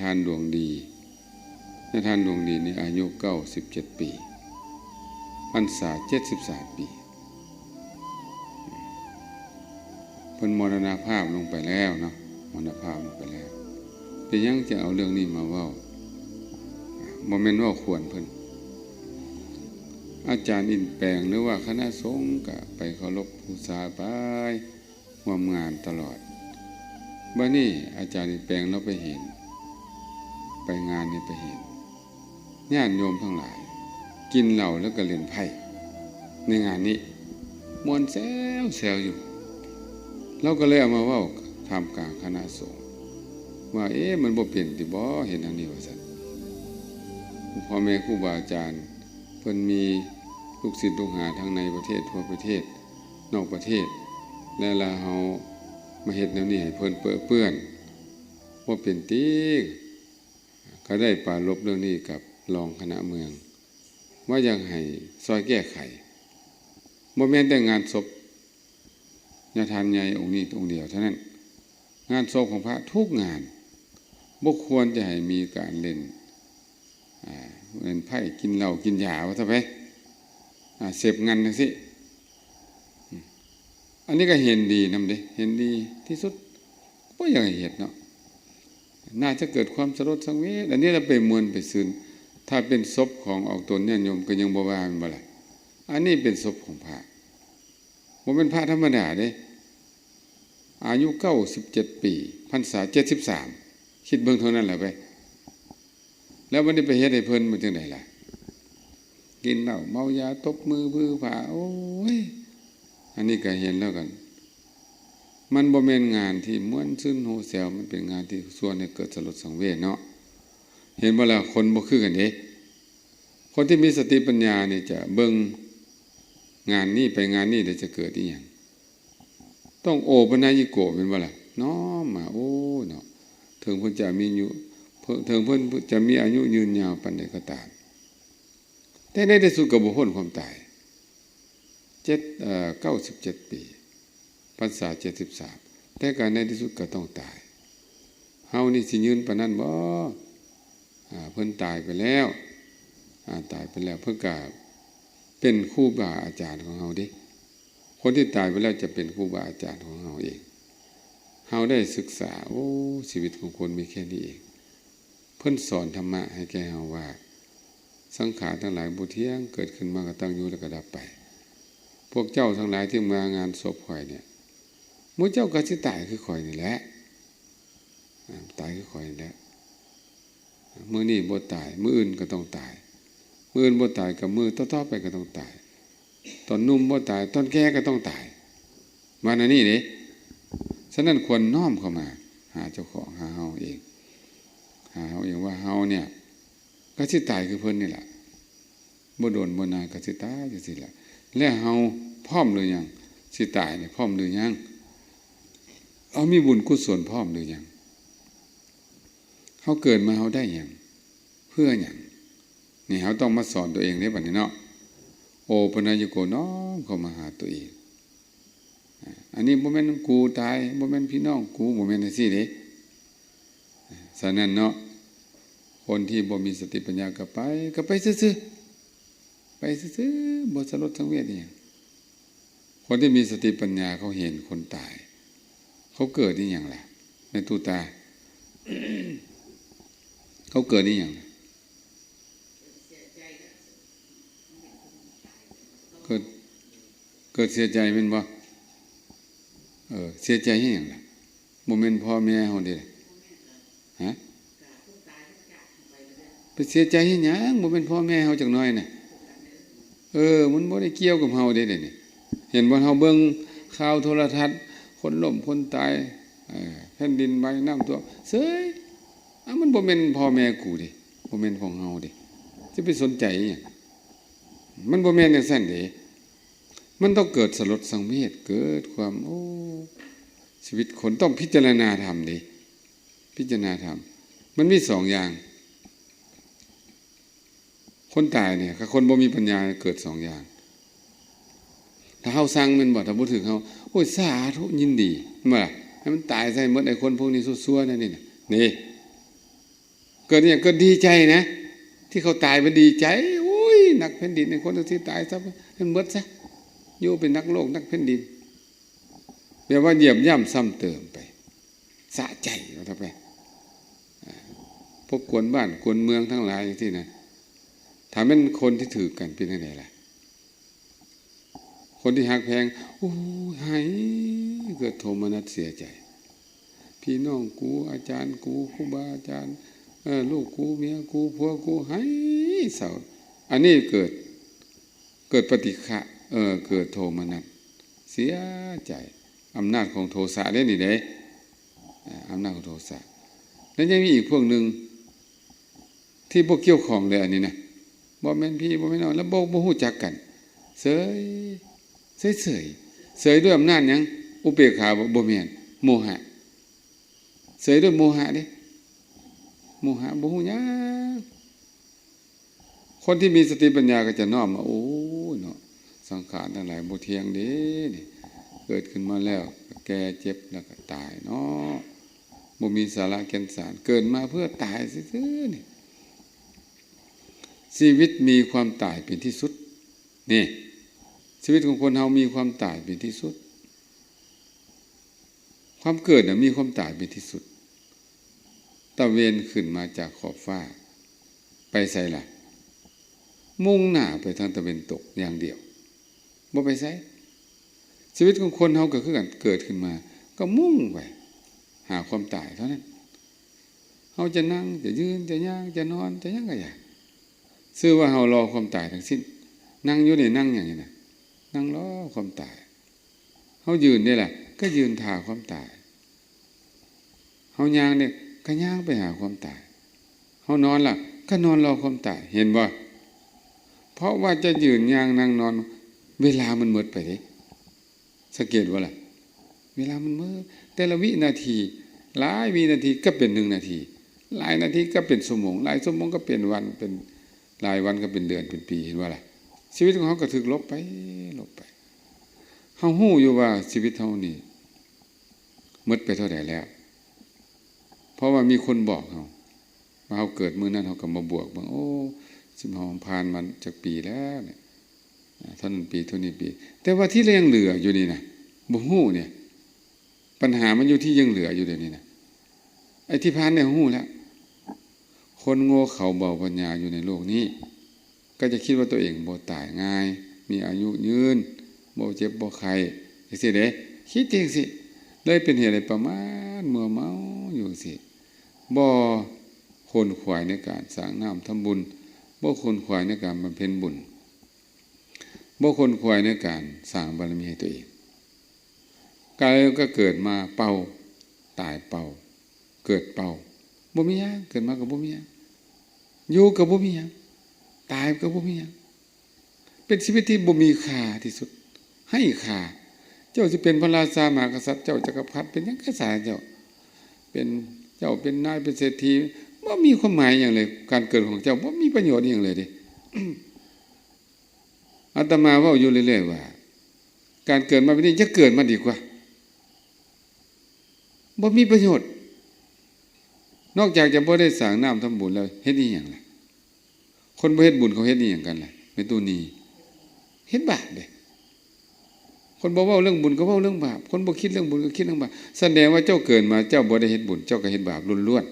ທ່ານດວງດີ ນາຍທ່ານດວງດີນີ້ອາຍຸເກົ້າສິບເຈັດປີ ພັນສາເຈັດສິບສາມປີ. ເພິ່ນມໍລະນະພາບລົງໄປແລ້ວເນາະ, ມໍລະນະພາບລົງໄປແລ້ວ. ເປັນຫຍັງຈຶ່ງເອົາເລື່ອງນີ້ມາເວົ້າ? ບໍ່ແມ່ນເວົ້າຂວັນເພິ່ນ. ອາຈານອິນແປງ ຫຼືວ່າຄະນະສົງກະໄປເຄົາລົບບູຊາໄປ ຮ່ວມງານຕະຫຼອດ. ບາດນີ້ອາຈານອິນແປງລາວໄປເຫັນ, ໄປງານນີ້ໄປເຫັນ ຍາດໂຍມທັງຫຼາຍກິນເຫຼົ້າແລ້ວກໍຫຼິ້ນໄພ້ໃນງານນີ້ ມ່ວນແຊວໆຢູ່. ລາວກໍເລີຍເອົາມາເວົ້າທ່າມກາງຄະນະສົງວ່າ ເອ ມັນບໍ່ເປັນຕິບໍ ເຮັດແນວນີ້ວ່າຊັ້ນ. ພໍ່ແມ່ຄູບາອາຈານເພິ່ນມີລູກສິດລູກຫາທັງໃນປະເທດ ທົ່ວປະເທດ ນອກປະເທດ ແລະລະເຮົາມາເຮັດແນວນີ້ໃຫ້ເພິ່ນເປິເປື້ອນ ບໍ່ເປັນຕິ. ກໍໄດ້ປາລົບເລື່ອງນີ້ກັບຮອງຄະນະເມືອງ ວ່າຢາກໃຫ້ຊ່ອຍແກ້ໄຂ. ບໍ່ແມ່ນແຕ່ງານສົບຍາທ່ານໃຫຍ່ອົງນີ້ອົງດຽວເທົ່ານັ້ນ, ງານສົບຂອງພະທຸກງານ ບໍ່ຄວນຈະໃຫ້ມີການຫຼິ້ນ ອ່າ ເປັນໄພ້ ກິນເຫຼົ້າ ກິນຢາ ວ່າຊະໄປ ອ່າ ເສບງັນຈັ່ງຊີ້. ອືມ ອັນນີ້ກໍເຫັນດີນຳເດ້ ເຫັນດີທີ່ສຸດ. ບໍ່ຢາກໃຫ້ເຮັດເນາະ, ໜ້າຈະເກີດຄວາມສະຫຼົດສັງເວດ. ອັນນີ້ລະໄປມ່ວນໄປຊື່ນ, ຖ້າເປັນສົບຂອງອອກຕົນຍາດໂຍມກໍຍັງບໍ່ວ່າ ແມ່ນບໍ່ລະ? ອັນນີ້ເປັນສົບຂອງພະ ບໍ່ແມ່ນພະທຳມະດາເດ້, ອາຍຸເກົ້າສິບເຈັດປີ ພັນສາເຈັດສິບສາມ ຄິດເບິ່ງເທົ່ານັ້ນລະໄປ. ແລ້ວບັດນີ້ໄປເຮັດໃຫ້ເພິ່ນມັນຈັ່ງໃດລະ? ກິນເຫຼົ້າເມົາຢາ ຕົບມືຜືຜາ ໂອ້ຍ ອັນນີ້ກໍເຫັນແລ້ວກໍ ມັນບໍ່ແມ່ນງານທີ່ມ່ວນຊື່ນໂຮແຊວ, ມັນເປັນງານທີ່ຊວນໃຫ້ເກີດສະຫຼົດສັງເວດເນາະ. ເຫັນບໍ່ລະ? ຄົນບໍ່ຄືກັນເດ້. ຄົນທີ່ມີສະຕິປັນຍານີ້ຈະເບິ່ງງານນີ້ໄປງານນີ້ ແລ້ວຈະເກີດອີ່ຫຍັງ? ຕ້ອງໂອປະນະຍິໂກ ແມ່ນບໍ່ລະ? ນ້ອມມາ ໂອ້ຍເນາະ ເຖິງເພິ່ນຈະມີອາຍຸ ເຖິງເພິ່ນຈະມີອາຍຸຍືນຍາວປານໃດກໍຕາມ ແຕ່ໃນທີ່ສຸດກໍບໍ່ພົ້ນຄວາມຕາຍ. ເຈັດ ເອີ ເກົ້າສິບເຈັດປີ ພັນສາເຈັດສິບສາມ ແຕ່ກໍໃນທີ່ສຸດກໍຕ້ອງຕາຍ. ເຮົານີ້ຊິຍືນປານນັ້ນບໍ່? ອາ ເພິ່ນຕາຍໄປແລ້ວ ອາ ຕາຍໄປແລ້ວ ເພິ່ນກະເປັນຄູບາອາຈານຂອງເຮົາເດ້. ຄົນທີ່ຕາຍໄປແລ້ວຈະເປັນຄູບາອາຈານຂອງເຮົາເອງ. ເຮົາໄດ້ສຶກສາ ໂອ້ ຊີວິດຂອງຄົນມີແຄ່ນີ້ເອງ. ເພິ່ນສອນທຳມະໃຫ້ແກ່ເຮົາວ່າ ສັງຂານທັງຫຼາຍບໍ່ທ່ຽງ, ເກີດຂຶ້ນມາກໍຕັ້ງຢູ່ແລ້ວກໍດັບໄປ. ພວກເຈົ້າທັງຫຼາຍທີ່ມາງານສົບຂ້ອຍນີ້ ໝູ່ເຈົ້າກໍຊິຕາຍຄືຂ້ອຍນີ້ແຫຼະ. ອາ ຕາຍຄືຂ້ອຍນີ້ແຫຼະ. ມື້ນີ້ບໍ່ຕາຍ ມື້ອື່ນກໍຕ້ອງຕາຍ, ມື້ອື່ນບໍ່ຕາຍກໍມື້ຕໍ່ໆໄປກໍຕ້ອງຕາຍ, ຕອນໜຸ່ມບໍ່ຕາຍ ຕອນແກ່ກໍຕ້ອງຕາຍ ວ່າແນວນີ້ເດ້. ສະນັ້ນຄວນນ້ອມເຂົ້າມາຫາເຈົ້າຂອງ ຫາເຮົາເອງ ຫາເຮົາເອງວ່າເຮົານີ້ກໍຊິຕາຍຄືເພິ່ນນີ້ແຫຼະ. ບໍ່ດົນບໍ່ນານກໍຊິຕາຍຈັ່ງຊີ້ແຫຼະ. ແລະເຮົາພ້ອມຫຼືຍັງ? ຊິຕາຍນີ້ພ້ອມຫຼືຍັງ? ເຮົາມີບຸນກຸສົນພ້ອມຫຼືຍັງ? ເຮົາເກີດມາເຮົາໄດ້ຫຍັງ? ເພື່ອຫຍັງ? ນີ້ເຮົາຕ້ອງມາສອນຕົວເອງເດ້ບັດນີ້ເນາະ. ໂອປະນະຍະໂກ ນ້ອມເຂົ້າມາຫາຕົວເອງ. ອາ ອັນນີ້ບໍ່ແມ່ນກູຕາຍ, ບໍ່ແມ່ນພີ່ນ້ອງກູ, ບໍ່ແມ່ນຈັ່ງຊີ້ເດ້. ສະນັ້ນເນາະ ຄົນທີ່ບໍ່ມີສະຕິປັນຍາກໍໄປ ກໍໄປຊື່ໆ ໄປຊື່ໆ ບໍ່ສະຫຼົດສັງເວດອີ່ຫຍັງ. ຄົນທີ່ມີສະຕິປັນຍາເຂົາເຫັນຄົນຕາຍ ເຂົາເກີດອີ່ຫຍັງລະ ແມ່ຕູ້ຕາ? ເຂົາເກີດອີ່ຫຍັງລະ? ເກີດ ເກີດເສຍໃຈແມ່ນບໍ່? ເອີ ເສຍໃຈເຮັດຫຍັງລະ? ບໍ່ແມ່ນພໍ່ແມ່ເຮົາເດ້. ຮະ? ໄປເສຍໃຈເຮັດຫຍັງ? ບໍ່ແມ່ນພໍ່ແມ່ເຮົາຈັກໜ້ອຍນະ. ເອີ ມັນບໍ່ໄດ້ກ່ຽວກັບເຮົາເດ້ ດຽວນີ້. ເຫັນບໍ່? ເຮົາເບິ່ງຂ່າວໂທລະທັດ ຄົນລົ້ມ ຄົນຕາຍ ເອີ ແຜ່ນດິນໄຫວ ນ້ຳຖ້ວມ ເສີຍ. ອາ ມັນບໍ່ແມ່ນພໍ່ແມ່ກູເດ້, ບໍ່ແມ່ນຂອງເຮົາເດ້, ຈະໄປສົນໃຈອີ່ຫຍັງ? ມັນບໍ່ແມ່ນຈັ່ງຊັ້ນເດ້. ມັນຕ້ອງເກີດສະຫຼົດສັງເວດ, ເກີດຄວາມ ໂອ້ ຊີວິດຄົນຕ້ອງພິຈາລະນາທຳເດ້, ພິຈາລະນາທຳ. ມັນມີສອງຢ່າງ. ຄົນຕາຍນີ້ ຖ້າຄົນບໍ່ມີປັນຍາ ເກີດສອງຢ່າງ. ຖ້າເຮົາຊັງແມ່ນບໍ່? ຖ້າບໍ່ຖືກເຮົາ ໂອ້ຍ ສາທຸ ຍິນດີ ແມ່ນບໍ່ລະ? ໃຫ້ມັນຕາຍໃສ່ໝົດ ໄອ້ຄົນພວກນີ້ຊົ່ວໆ ແນວນີ້ນະ ນີ້. กิดเนี่ย เกิดดีใจนะ ที่เขาตายมันดีใจ โอ้ย นักแผ่นดิน ไอ้คนจั่งซี้ตายซะ มันหมดซะ อยู่เป็นนักโลกนักแผ่นดิน แบบว่าเหยียบย่ำซ้ำเติมไป สะใจ ว่าเถาะไป อ่า พวกกวนบ้านกวนเมืองทั้งหลายจั่งซี้นะ ถ้าแม่นคนที่ถืกกันเป็นจั่งใดล่ะ คนที่ฮักแพง โอ้ย ไห้ เกิดโทมนัสเสียใจ พี่น้องกู อาจารย์กู ครูบาอาจารย์ เอ่อ ลูกกู เมียกู ผัวกู ไห้เศร้า อันนี้เกิด เกิดปฏิฆะ เอ่อ เกิดโทมนัส เสียใจ อำนาจของโทสะเด้นี่เด้ อ่า อำนาจของโทสะ แล้วยังมีอีกพวกหนึ่ง ที่บ่เกี่ยวข้องเลยอันนี้นะ บ่แม่นพี่ บ่แม่นน้อง แล้วบ่ บ่รู้จักกัน เสย เสย เสย เสยด้วยอำนาจหยัง อุเบกขาบ่ บ่แม่น โมหะ เสยด้วยโมหะเด้ โมหะ บ่รู้หยัง คนที่มีสติปัญญาก็จะน้อมมา โอ้ยเนาะ สังขารทั้งหลายบ่เที่ยงเด้นี่ เกิดขึ้นมาแล้วก็แก่ เจ็บ แล้วก็ตายเนาะ บ่มีสาระแก่นสาร เกิดมาเพื่อตายซื่อๆนี่ ชีวิตมีความตายเป็นที่สุด นี่ ชีวิตของคนเฮามีความตายเป็นที่สุด ความเกิดน่ะมีความตายเป็นที่สุด ตะเวนขึ้นมาจากขอบฟ้า ไปไสล่ะ มุ่งหน้าไปทางตะเวนตกอย่างเดียว บ่ไปไส ชีวิตของคนเฮาก็คือกัน เกิดขึ้นมา ก็มุ่งไปหาความตายเท่านั้น เฮาจะนั่ง จะยืน จะย่าง จะนอน จะหยังก็อย่า ชื่อว่าเฮารอความตายทั้งสิ้น นั่งอยู่นี่นั่งหยังนี่นะ นั่งรอความตาย เฮายืนเด้ล่ะ ก็ยืนท่าความตาย เฮาย่างเด้ ก็ย่างไปหาความตาย เฮานอนล่ะ ก็นอนรอความตาย เห็นบ่ เพราะว่าจะยืน ย่าง นั่ง นอน เวลามันหมดไปเด้ สังเกตบ่ล่ะ เวลามันหมด แต่ละวินาที หลายวินาทีก็เป็นหนึ่งนาที หลายนาทีก็เป็นชั่วโมง หลายชั่วโมงก็เป็นวัน เป็นหลายวันก็เป็นเดือน เป็นปี เห็นบ่ล่ะ ชีวิตของเฮาก็ถูกลบไป ลบไป เฮารู้อยู่ว่าชีวิตเฮานี่หมดไปเท่าใดแล้ว เพราะว่ามีคนบอกเฮา ว่าเฮาเกิดมื้อนั้น เฮาก็มาบวกเบิ่ง โอ้ สิบห้าผ่านมาจักปีแล้วเนี่ย อ่า เท่านั้นปี เท่านี้ปี แต่ว่าที่ยังเหลืออยู่นี่นะ บ่รู้เนี่ย ปัญหามันอยู่ที่ยังเหลืออยู่เดี๋ยวนี้นะ ไอ้ที่ผ่านเนี่ยรู้แล้ว คนโง่เขลาเบาปัญญาอยู่ในโลกนี้ ก็จะคิดว่าตัวเองบ่ตายง่าย มีอายุยืน บ่เจ็บบ่ไข้ จั่งซี้เด้ คิดจั่งซี้ เลยเป็นเหตุให้ประมาทมัวเมาอยู่จั่งซี้ บ่ขวนขวายในการสร้างน้ำทำบุญ บ่ขวนขวายในการบำเพ็ญบุญ บ่ขวนขวายในการสร้างบารมีให้ตัวเอง กลายก็เกิดมาเป่า ตายเป่า เกิดเป่า บ่มีหยัง เกิดมาก็บ่มีหยัง อยู่ก็บ่มีหยัง ตายก็บ่มีหยัง เป็นชีวิตที่บ่มีค่าที่สุด ไร้ค่า เจ้าสิเป็นพระราชามหากษัตริย์ เจ้าจักรพรรดิ เป็นหยังกษัตริย์เจ้า เป็นเจ้า เป็นนาย เป็นเศรษฐี บ่มีความหมายหยังเลย การเกิดของเจ้าบ่มีประโยชน์หยังเลยเด้ อาตมาเว้าอยู่เรื่อยๆว่า การเกิดมาแบบนี้อย่าเกิดมาดีกว่า บ่มีประโยชน์ นอกจากจะบ่ได้สร้างน้ำทำบุญแล้ว เฮ็ดอีหยังล่ะ คนบ่เฮ็ดบุญเขาเฮ็ดอีหยังกันล่ะ แม่ตู้นี้ เฮ็ดบาปเด้ คนบ่เว้าเรื่องบุญก็เว้าเรื่องบาป คนบ่คิดเรื่องบุญก็คิดเรื่องบาป แสดงว่าเจ้าเกิดมาเจ้าบ่ได้เฮ็ดบุญ เจ้าก็เฮ็ดบาปล้วน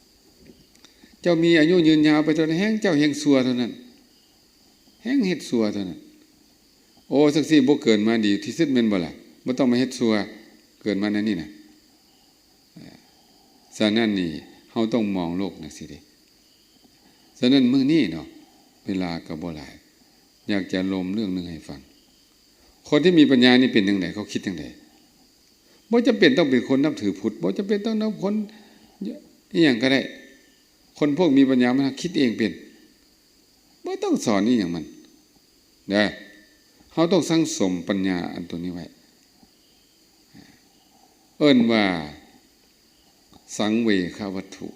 ๆ เจ้ามีอายุยืนยาวไปเท่าใด แฮ่งเจ้าแฮ่งชั่วเท่านั้น แฮ่งเฮ็ดชั่วเท่านั้น โอ้ จั่งซี้บ่เกิดมาดีที่สุดแม่นบ่ล่ะ บ่ต้องมาเฮ็ดชั่ว เกิดมาแนวนี้นะ ฉะนั้นนี่ เฮาต้องมองโลกจั่งซี้เด้ ฉะนั้นมื้อนี้เนาะ เวลาก็บ่หลาย อยากจะลมเรื่องหนึ่งให้ฟัง คนที่มีปัญญานี่เป็นจั่งใด เขาคิดจั่งใด บ่จำเป็นต้องเป็นคนนับถือพุทธ บ่จำเป็นต้องนับคนอิหยังก็ได้ คนพวกมีปัญญามันคิดเองเป็น บ่ต้องสอนอีหยังมัน เด้อ เฮาต้องสั่งสมปัญญาอันตัวนี้ไว้ เอิ้นว่าสังเวควัตถุ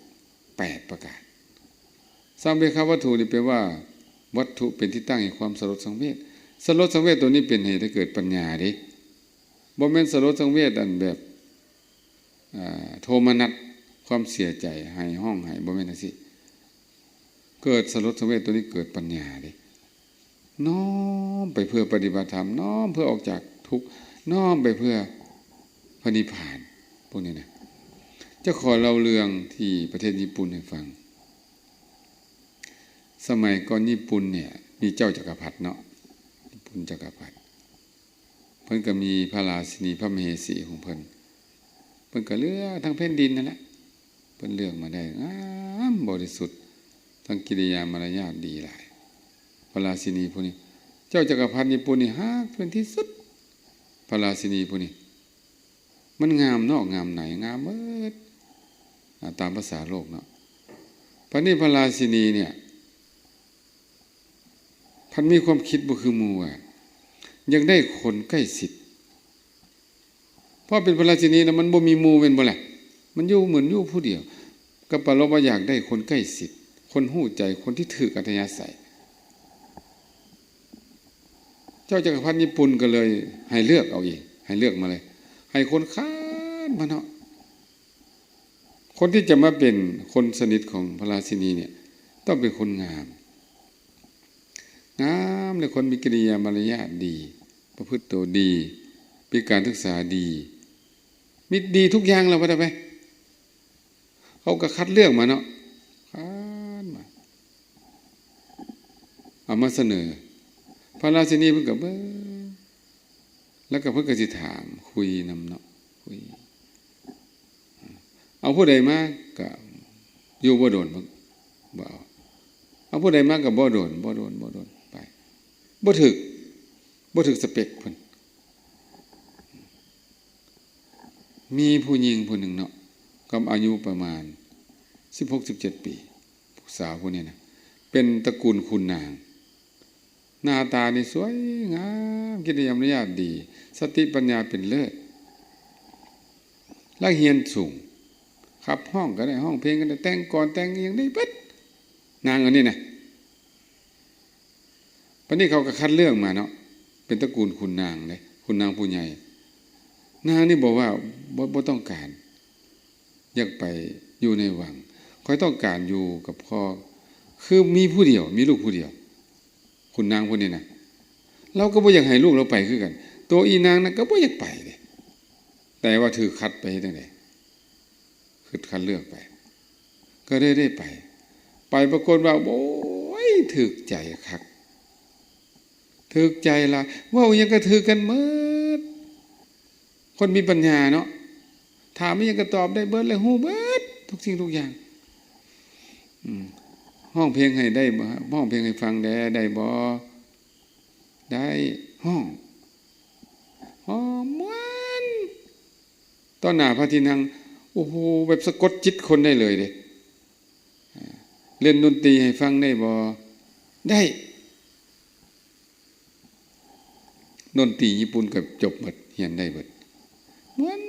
แปดประการ สังเวควัตถุนี่แปลว่า วัตถุเป็นที่ตั้งแห่งความสลดสังเวช สลดสังเวชตัวนี้เป็นเหตุให้เกิดปัญญาเด้ บ่แม่นสลดสังเวชอันแบบ อ่า โทมนัส ຄວາມເສຍໃຈ ໄຫ້ຮ້ອງໄຫ້ ບໍ່ແມ່ນຈັ່ງຊີ້. ເກີດສະຫຼົດສັງເວດ ຕົວນີ້ເກີດປັນຍາເດ້. ນ້ອມໄປເພື່ອປະຕິບັດທຳ, ນ້ອມເພື່ອອອກຈາກທຸກ, ນ້ອມໄປເພື່ອພະນິບພານ ພວກນີ້ນະ. ຈະຂໍເລົ່າເລື່ອງທີ່ປະເທດຍີ່ປຸ່ນໃຫ້ຟັງ. ສະໄໝກ່ອນຍີ່ປຸ່ນເນຍ ມີເຈົ້າຈັກກະພັດເນາະ, ຍີ່ປຸ່ນຈັກກະພັດ. ເພິ່ນກໍມີພະລາຊິນີ ພະມະເຫສີຂອງເພິ່ນ. ເພິ່ນກໍເລືອກທັງແຜ່ນດິນນັ້ນແຫຼະ. ເພິ່ນເລືອກມາໄດ້ງາມບໍລິສຸດ, ທັງກິລິຍາມາລະຍາດດີຫຼາຍ. ພະລາຊິນີຜູ້ນີ້, ເຈົ້າຈັກກະພັດຍີ່ປຸ່ນນີ້ຮັກເພິ່ນທີ່ສຸດ. ພະລາຊິນີຜູ້ນີ້ ມັນງາມນອກງາມໃນ, ງາມເບິດ ອາ ຕາມພາສາໂລກເນາະ. ບັດນີ້ພະລາຊິນີເນຍ ພັດມີຄວາມຄິດບໍ່ຄືໝູ່ວ່າ ຢາກໄດ້ຄົນໃກ້ຊິດ. ເພາະເປັນພະລາຊິນີແລ້ວມັນບໍ່ມີໝູ່ແມ່ນບໍ່ລະ? ມັນຢູ່ເໝືອນຢູ່ຜູ້ດຽວ. ກໍປາລົບວ່າຢາກໄດ້ຄົນໃກ້ຊິດ, ຄົນຮູ້ໃຈ, ຄົນທີ່ຖືກອັດທະຍາໄສ. ເຈົ້າຈັກກະພັດຍີ່ປຸ່ນກໍເລີຍໃຫ້ເລືອກເອົາເອງ, ໃຫ້ເລືອກມາເລີຍ, ໃຫ້ຄົນຄານມາເນາະ. ຄົນທີ່ຈະມາເປັນຄົນສະໜິດຂອງພະລາຊິນີເນຍ ຕ້ອງເປັນຄົນງາມ, ງາມ ແລະ ຄົນມີກິລິຍາມາລະຍາດດີ, ປະພຶດໂຕດີ, ມີການສຶກສາດີ, ມີດີທຸກຢ່າງແລ້ວວ່າໄດ້ໄປ. ເຂົາກໍຄັດເລືອກມາເນາະ, ຄັດມາ ເອົາມາສະເໜີ. ພະລາຊິນີເພິ່ນກໍເບິ່ງ ແລ້ວກໍເພິ່ນກໍຊິຖາມ ຄຸຍນຳເນາະ, ຄຸຍ. ເອົາຜູ້ໃດມາກໍຢູ່ບໍ່ດົນ ເພິ່ນບໍ່ເອົາ, ເອົາຜູ້ໃດມາກໍບໍ່ດົນ, ບໍ່ດົນ, ບໍ່ດົນ ໄປ. ບໍ່ຖືກ, ບໍ່ຖືກສະເປັກເພິ່ນ. ມີຜູ້ຍິງຜູ້ໜຶ່ງເນາະ ກໍອາຍຸປະມານສິບຫົກ ສິບເຈັດປີ, ຜູ້ສາວຜູ້ນີ້ນະ ເປັນຕະກູນຂຸນນາງ, ໜ້າຕານີ້ສວຍງາມ, ກິລິຍາມາລະຍາດດີ, ສະຕິປັນຍາເປັນເລີດ, ລະຮຽນສູງ, ຂັບຮ້ອງກໍໄດ້, ຮ້ອງເພງກໍໄດ້, ແຕ່ງກອນແຕ່ງອີ່ຫຍັງໄດ້ເບິດ, ນາງອັນນີ້ນະ. ບັດນີ້ເຂົາກໍຄັດເລືອກມາເນາະ, ເປັນຕະກູນຂຸນນາງເດ້, ຂຸນນາງຜູ້ໃຫຍ່. ນາງນີ້ບອກວ່າ ບໍ່, ບໍ່ຕ້ອງການ, ຢາກໄປຢູ່ໃນວັງ, ຂ້ອຍຕ້ອງການຢູ່ກັບພໍ່, ຄືມີຜູ້ດຽວ, ມີລູກຜູ້ດຽວ. ຂຸນນາງຜູ້ນີ້ນະ, ລາວກໍບໍ່ຢາກໃຫ້ລູກລາວໄປຄືກັນ, ໂຕອີນາງນັ້ນກໍບໍ່ຢາກໄປເດ້, ແຕ່ວ່າຖືກຄັດໄປເຮັດຈັ່ງໃດ? ຄືຄັດເລືອກໄປ, ກໍເລີຍໄດ້ໄປ. ໄປປາກົດວ່າ ໂອ້ຍ ຖືກໃຈຄັກ, ຖືກໃຈຫຼາຍ, ເວົ້າອີ່ຫຍັງກໍຖືກກັນໝົດ. ຄົນມີປັນຍາເນາະ, ຖາມອີ່ຫຍັງກໍຕອບໄດ້ເບິດ ແລະ ຮູ້ເບິດທຸກສິ່ງທຸກຢ່າງ. ອືມ, ຮ້ອງເພງໃຫ້ໄດ້ບໍ່? ຮ້ອງເພງໃຫ້ຟັງແດ່ ໄດ້ບໍ່? ໄດ້. ຮ້ອງ, ຮ້ອງມ່ວນ ຕໍ່ໜ້າພະທີ່ນັ່ງ, ໂອ້ໂຫ ແບບສະກົດຈິດຄົນໄດ້ເລີຍເດ້. ອ່າ ຫຼິ້ນດົນຕີໃຫ້ຟັງໄດ້ບໍ່? ໄດ້. ດົນຕີຍີ່ປຸ່ນກໍຈົບໝົດ, ຮຽນໄດ້ເບິດ. ມ່ວນ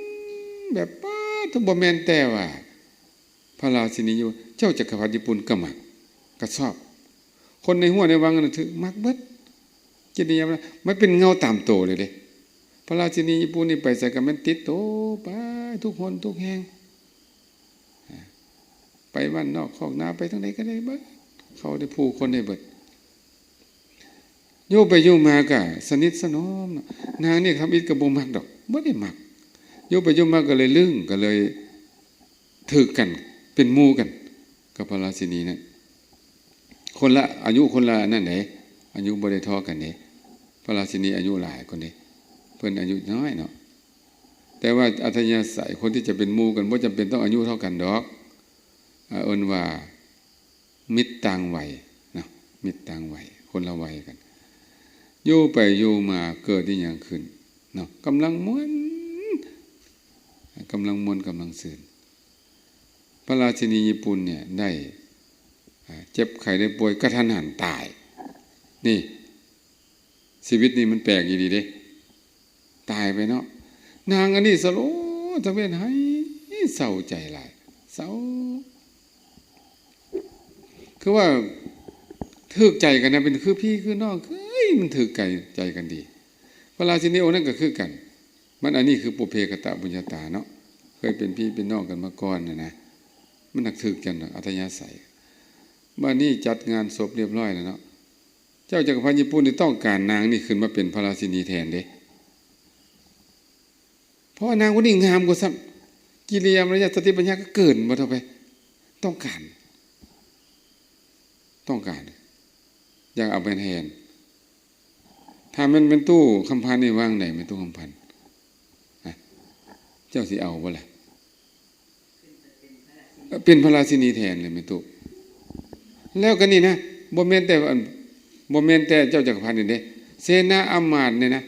ແບບ ປາດໂທ້ ບໍ່ແມ່ນແຕ່ວ່າພະລາຊິນີຢູ່, ເຈົ້າຈັກກະພັດຍີ່ປຸ່ນກໍມັກ, ກໍຊອບ. ຄົນໃນຮົ້ວໃນວັງນັ້ນຖືກມັກເບິດ. ກິລິຍາມັນເປັນເງົາຕາມໂຕເລີຍເດ້. ພະລາຊິນີຍີ່ປຸ່ນນີ້ໄປໃສກໍແມ່ນຕິດໂຕໄປ ທຸກຫົນທຸກແຫ່ງ. ໄປບ້ານນອກຄອກນາ ໄປທາງໃດກໍໄດ້ເບິດ, ເຂົ້າໄດ້ຜູ້ຄົນໄດ້ເບິດ. ຢູ່ໄປຢູ່ມາກໍສະໜິດສະໜອມເນາະ. ນາງນີ້ທຳອິດກໍບໍ່ມັກດອກ, ບໍ່ໄດ້ມັກ. ຢູ່ໄປຢູ່ມາກໍເລີຍລຶ້ງ, ກໍເລີຍຖືກກັນ, ເປັນໝູ່ກັນກັບພະລາຊິນີນັ້ນ. ຄົນລະອາຍຸ, ຄົນລະນັ້ນເດ້, ອາຍຸບໍ່ໄດ້ທໍ່ກັນເດ້. ພະລາຊິນີອາຍຸຫຼາຍກວ່າເດ້, ເພິ່ນອາຍຸນ້ອຍເນາະ. ແຕ່ວ່າອັດທະຍາໄສຄົນທີ່ຈະເປັນໝູ່ກັນ ບໍ່ຈຳເປັນຕ້ອງອາຍຸເທົ່າກັນດອກ. ເອີ້ນວ່າມິດຕ່າງໄວເນາະ, ມິດຕ່າງໄວ, ຄົນລະໄວກັນ. ຢູ່ໄປຢູ່ມາເກີດອີ່ຫຍັງຂຶ້ນເນາະ, ກຳລັງມ່ວນ, ກຳລັງມ່ວນ, ກຳລັງຊື່ນ. ພະລາຊິນີຍີ່ປຸ່ນເນຍໄດ້ ເຈັບໄຂ້ໄດ້ປ່ວຍກະທັນຫັນຕາຍ. ນີ້ ຊີວິດນີ້ມັນແປກອີ່ຫຼີເດ້. ຕາຍໄປເນາະ. ນາງອັນນີ້ສະຫຼົດສະເຫວນໄຫ້ເສົ້າໃຈຫຼາຍ, ເສົ້າ. ຄືວ່າຖືກໃຈກັນນະ, ເປັນຄືພີ່ຄືນ້ອງ, ເອີຍ ມັນຖືກໃຈ, ໃຈກັນດີ. ພະລາຊິນີອົງນັ້ນກໍຄືກັນ. ມັນ ອັນນີ້ຄືປຸເພກະຕະບຸນຍະຕາເນາະ, ເຄີຍເປັນພີ່ເປັນນ້ອງກັນມາກ່ອນນະນະ. ມັນໜັກຖືກກັນອັດທະຍາໄສ. ບາດນີ້ຈັດງານສົບຮຽບຮ້ອຍແລ້ວເນາະ, ເຈົ້າຈັກກະພັດຍີ່ປຸ່ນນີ້ຕ້ອງການນາງນີ້ຂຶ້ນມາເປັນພະລາຊິນີແທນເດ້. ເພາະວ່ານາງຜູ້ນີ້ງາມກວ່າຊ້ຳ, ກິລິຍາມາລະຍະ ສະຕິປັນຍາກໍເກີນໝົດເຂົ້າໄປ. ຕ້ອງການ, ຕ້ອງການ, ຢາກເອົາໄປແທນ. ຖ້າແມ່ນແມ່ນຕູ້ຄຳພັນນີ້ວ່າຈັ່ງໃດ? ແມ່ນຕູ້ຄຳພັນ ຮະ ເຈົ້າຊິເອົາບໍ່ລະ? ເປັນພະລາຊິນີແທນເລີຍແມ່ນຕູ້. ແລ້ວກໍນີ້ນະ, ບໍ່ແມ່ນແຕ່ອັນ ບໍ່ແມ່ນແຕ່ເຈົ້າຈັກກະພັດນີ້ເດ້, ເສນາອາມາດນີ້ນະ